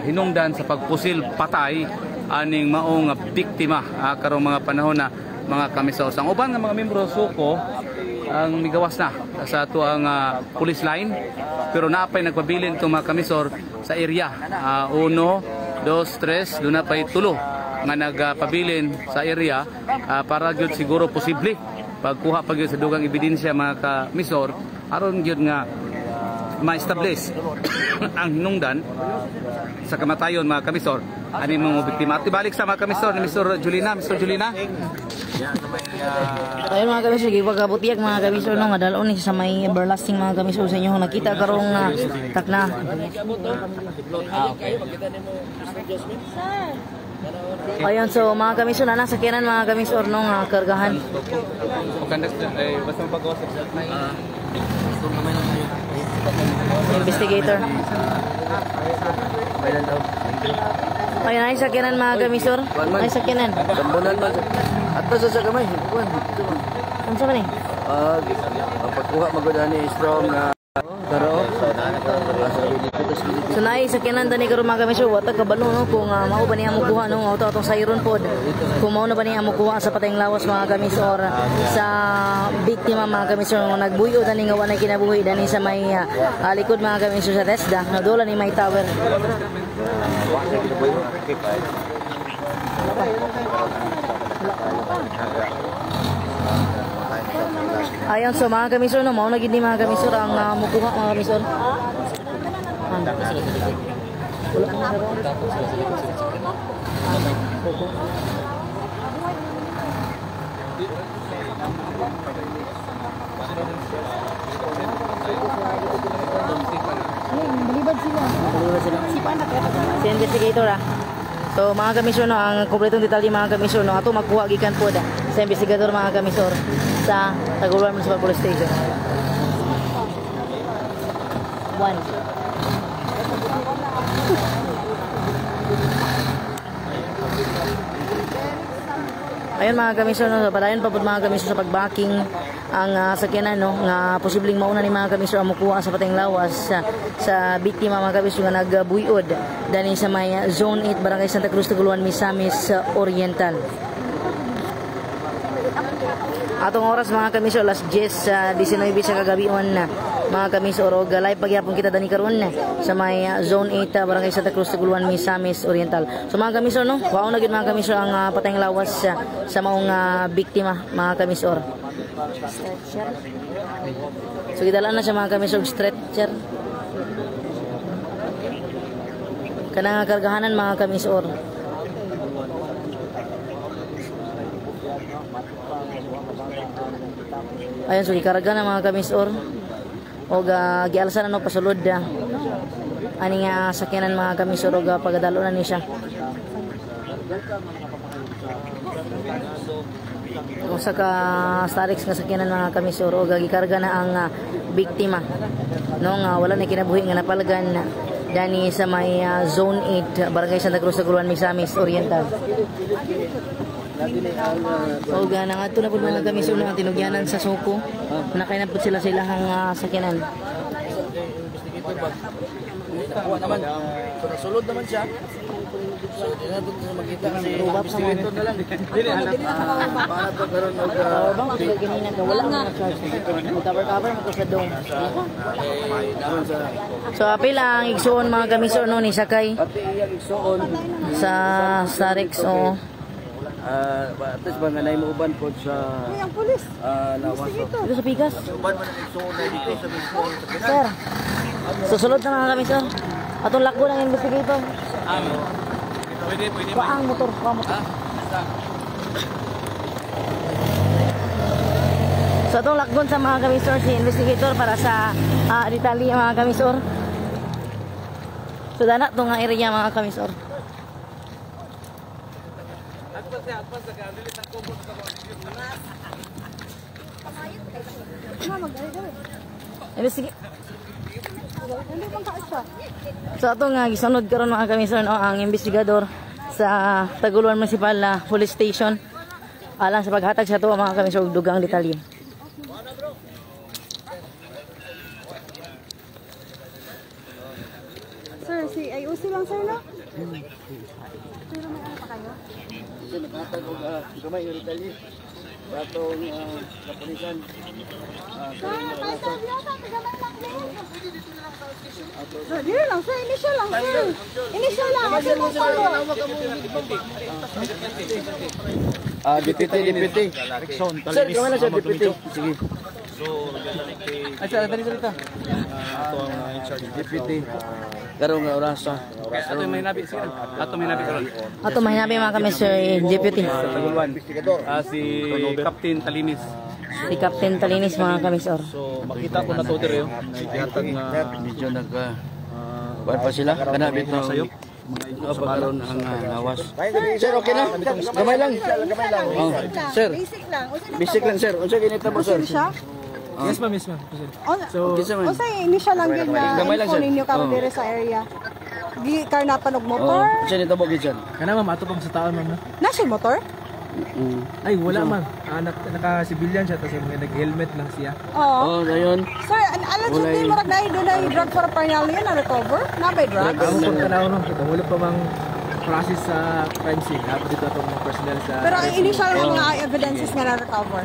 S4: hinungdan sa pagpusil patay aning maong biktima karong mga panahon na mga kamisor. Ang uban nga mga membro sa Suko ang migawas na sa ato ang police line pero naapay nagpabilin itong mga kamisor sa area. 1, 2, 3 doon napay tulo nga nagpabilin sa area para gyud siguro posible pagkuha pa gyud sa dugang ebidensya mga kamisor aron gyud nga ma-establish ang hinungdan sa kamatayon, mga kamisor, ani mga biktima. At ibalik sa mga kamisor ni Mr. Julina, Mr. Julina.
S1: Ayun mga kamisor, gipagabutiag mga kamisor no, nga dalon ni sa may everlasting mga kamisor sa inyo nakita karong takna. Ayun, so mga kamisor na sakyanan mga kamisor no nga kargahan.
S4: Basta mapagawa sa
S1: Investigator. Ayun, ay sakyanan mga kamisor. Ay sakyanan.
S8: Tambunan man. Atas sa gamay.
S1: Unsa man ni?
S8: Ang pagkuha magud ani strong na daro.
S1: So naay sakyanan dani karon mga kamisor, wa ta kabalo no kung mao ba niya mokuha no auto atong sayron pod. Kung mao na ba niya mokuha sa patayng lawas mga kamisor sa biktima mga kamisor nga nagbuyo dani nga walay kinabuhi dani sa may likod mga kamisor sa Tesda, nadula ni may tower. Ayon, so mga kamisor no, mao na gid ni mga kamisor ang mukuha mga kamisor.
S6: Balibad sila.
S1: Si investigator ah. So mga kamisor no, ang kompletong detalye mga kamisor no, ato magkuha gikan pod sa investigador mga kamisor sa Tagoloan Municipal Police Station. 1. Ayun mga kamisor no, padayon pa pud mga kamisor sa pagbacking ang sakyanan no, nga posibleng mauna ni mga kamisor ang mukuha sa patayng lawas sa biktima mga kamisor nga nagbuyod dani sa may Zone 8 Barangay Santa Cruz, Tagoloan, Misamis Oriental. Atong oras mga kamisor alas 10:19 sa kagabion na mga kamisor og live pagyapon kita dani karon sa may Zone 8 Barangay Santa Cruz, Tagoloan, Misamis Oriental. So mga kamisor no, wao na gyud mga kamisor ang patayng lawas sa maong biktima mga kamisor. Stretcher. So gidala na siya mga kamisor og stretcher. Kanang kargahanan mga kamisor. Ayun, so gikarga na mga kamisor og gialsa na no pasulod ani nga sakyanan mga kamisor og pagadalo na ni siya. Usa ka Starex nga sakyanan mga kamisor og gikarga na ang biktima no nga wala na kinabuhi nga napalagan dani sa may Zone 8 Barangay Santa Cruz, Tagoloan, Misamis Oriental. Og nangadto na pud mga kamisor ang tinugyanan sa Soko. Nakay na pud sila sa ilahang sakyanan.
S8: Nakuha naman. So nasulod naman siya. So di na doon makita kasi investigator na lang. Para to karon og
S1: wala nga charge. Cover mo ko sa dome. So apil ang igsuon mga kamisor no ni sakay sa Starex o
S8: At least ba nga nay mo uban pod sa
S6: ang pulis.
S8: Lawas.
S1: Dito sa Pigas. Sir. Susulod na mga kami sir. Atong lakbo ng investigator.
S4: Pwede, pwede.
S1: Paang motor, paang motor. So atong lakbon sa mga kamisor si investigator para sa detalye mga kamisor. So dana tong nga area mga kamisor. So ato nga gisunod karon mga kamisor no, ang investigador sa Tagoloan Municipal Police Station alang sa paghatag sa ato mga kamisor og dugang detalye.
S6: Sir, si IOC lang sir no? Pero may ano pa kayo?
S8: Kasi naghatag og gamay nga detalye sa atong kapulisan.
S6: Sir, dito lang sir, initial lang sir. Initial lang, kasi mo follow.
S8: Deputy, deputy. Sir, kami na siya, deputy. Sige.
S4: Ay, sir, dali, dali ta.
S8: Deputy. Karong nga orasa.
S4: Ato may nabi siya. Ato may nabi karon.
S1: Ato mahinabi mga kami sir deputy.
S4: Sa Taguluan. Si Captain Talinis.
S1: Si Captain Talinis mga kamisor.
S10: So makita ko na to dire oh. Gihatag nga
S8: Medyo nagka kuan pa sila kana bitaw sa karon ang lawas. Sir, okay na? Gamay lang. Oh, sir,
S6: Basic lang. Unsa na
S8: basic lang sir. Unsa kinita mo sir?
S6: Pusil siya?
S9: Yes ma'am, yes ma'am. Pusil.
S6: So,
S8: Kinsa man?
S6: unsa initial lang gyud nga
S8: Gamay lang,
S6: info
S8: sir.
S6: ninyo karon
S8: Oh.
S6: diri sa area? Gi karnapan og
S8: Oh,
S6: motor?
S8: unsa nito mo gid
S9: Kana ma'am, ato pang sa taon ma'am no?
S6: Na siya motor?
S9: Ay, wala ma'am. Naka-civilian siya tapos mga nag-helmet lang siya.
S6: Oo.
S8: Oh, dayon.
S6: Sir, allegedly murag na dunay drug paraphernalia na recover? Na by drugs?
S9: Ako pang tanaw no, wala pa mang process sa crime scene. Dapat dito atong mga personnel sa
S6: Pero ang initial nga mga evidences nga na-recover.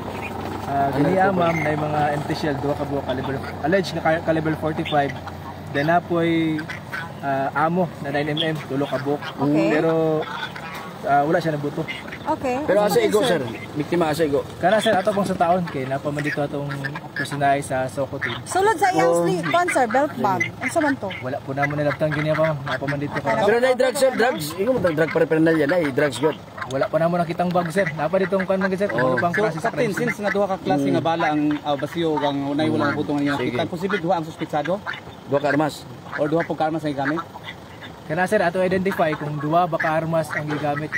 S9: Ganiya ma'am na yung mga empty shell duha ka buok caliber alleged na caliber 45. Then napoy amo na 9mm tulo ka buok.
S6: Okay.
S9: Pero wala siya nabuto.
S6: Okay.
S8: Pero
S6: Ano
S8: asa
S6: man,
S8: igo sir? Biktima asa igo.
S9: Kana sir ato pang sa taon kay napa man dito atong personahe sa Soko team.
S6: Sulod sa iyang sleeve, pan sir, belt bag. Unsa man to?
S9: Wala po namo nalabtang ganiya pa ma'am. Napa man dito ka.
S8: Pero na drugs sir, drugs. Ingo mo drug paraphernalia na drugs good.
S9: Wala pa namo nakitang bag sir. Napa ditong kan man sir. Wala pang
S4: So,
S9: process sa
S4: Captain,
S9: crime scene.
S4: since nga duha ka klase nga bala ang basiyo ug ang unay wala buto nga nakita, posible duha ang suspitsado
S8: Duha ka armas.
S4: or duha pug ka armas ang gigamit?
S9: Kana sir ato identify kung duha ba ka armas ang gigamit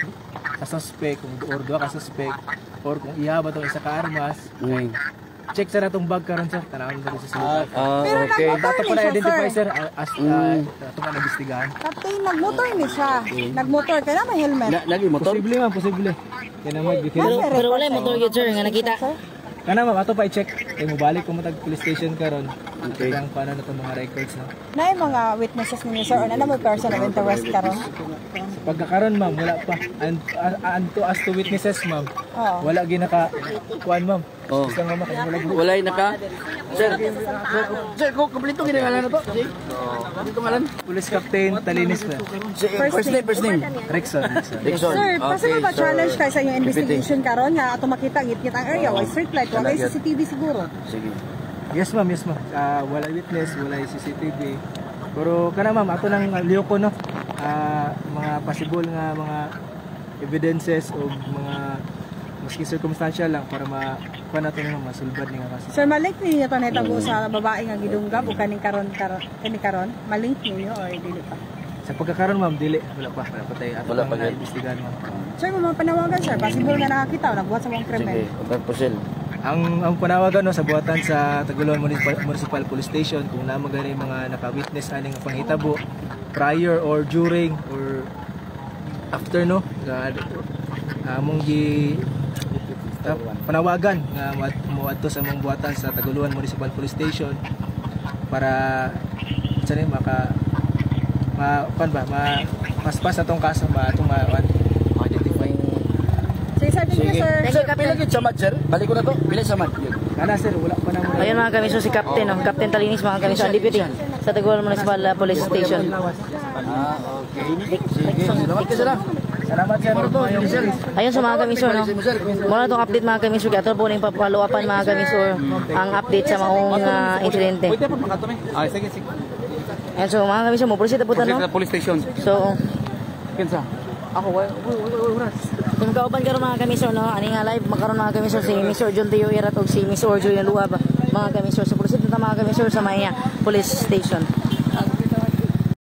S9: sa suspect, kung or duha ka suspect or kung iha ba tong isa ka armas. Check sa natong bag karon sir. Tanawon sa sa
S6: Pero
S8: Okay.
S6: nagmotor
S9: Ato
S6: ni
S9: pa na
S6: siya,
S9: identify
S6: sir.
S9: sir as ato pa naimbestigahan.
S6: Captain, nagmotor ni siya. Nagmotor kaya na may helmet.
S8: Na lagi motor.
S9: Posible ma'am, posible. Kaya naman
S1: Pero wala yung motor yun sir nga nakita.
S9: Kana ma'am, ato pa i-check. Kay mobalik ko matag police station karon. Okay. Ang paano na itong mga records no.
S6: Na mga witnesses ninyo sir or na mo person of interest karon?
S9: Sa pagkakaron ma'am, wala pa. And to as to witnesses ma'am.
S6: Oo.
S9: Wala ginaka kuan ma'am.
S8: Oh.
S9: Basta nga ma'am, kay wala
S8: Walay naka. Sir, sir, ko kompleto gini ngalan na to. Si. Kompleto ngalan.
S9: Police Captain Talinis ma'am.
S8: Si, first name, first name.
S9: Rexon. Rexon.
S8: Dixon.
S6: Sir, possible ba
S8: so,
S6: challenge kay sa inyong investigation karon nga ato makita ngit-ngit ang area way street light wa kay CCTV siguro.
S8: Sige.
S9: Yes ma'am, yes ma'am. Wala witness, wala CCTV. Pero kana ma'am, ato nang liyoko no. Mga possible nga mga evidences o mga maski circumstantial lang para ma kuan nato nga masulbad ni nga kaso.
S6: Sir, malink ninyo to nahitabo sa babae nga gidunggab o kaning karon karon kani karon? Malink ninyo or dili pa?
S9: Sa pagkakaroon ma'am, dili wala pa, wala pa tayo ato
S8: Wala
S9: pang
S8: pa gyud.
S9: naimbestigahan ma'am.
S6: Sir, mga panawagan sir, possible nga nakakita o nagbuhat sa mga
S8: Sige,
S6: krimen.
S8: okay, pusil.
S9: Ang panawagan no sa buhatan sa Taguluan Municipal Police Station kung naa man gani mga naka-witness aning panghitabo prior or during or after no nga among gi panawagan nga moadto sa among buhatan sa Taguluan Municipal Police Station para sa ni maka ma kan ba ma paspas atong kaso ma atong ma identify.
S6: Sige sir, thank you sir.
S8: Sir, pila gyud samad sir? Balik ko na to. Pila samad?
S9: Kana sir, wala pa na mo.
S1: Ayun mga kamiso si Captain no? Captain Talinis mga kamiso ang deputy sa Taguluan Municipal Police Station.
S8: Okay. Sige, salamat ka sir.
S9: Salamat sir.
S8: Sir.
S1: Ayun sa mga kamiso no. Muna itong update mga kamiso kaya ito po ning papaloapan mga kamiso ang update sa maong insidente.
S4: Pwede pa makato mi. Ah, sige, sige.
S1: Ayun so mga kamiso mo proceed po
S4: Proceed
S1: no.
S4: sa police station.
S1: So
S4: Kinsa? Ako, wala, wala, wala.
S1: Kung kauban karon mga kamiso no, ani nga live makaron mga kamiso si Mr. John Teo Irat og si Miss Orjo yung luha ba mga kamiso. So proceed na ta mga kamiso sa Maya Police Station.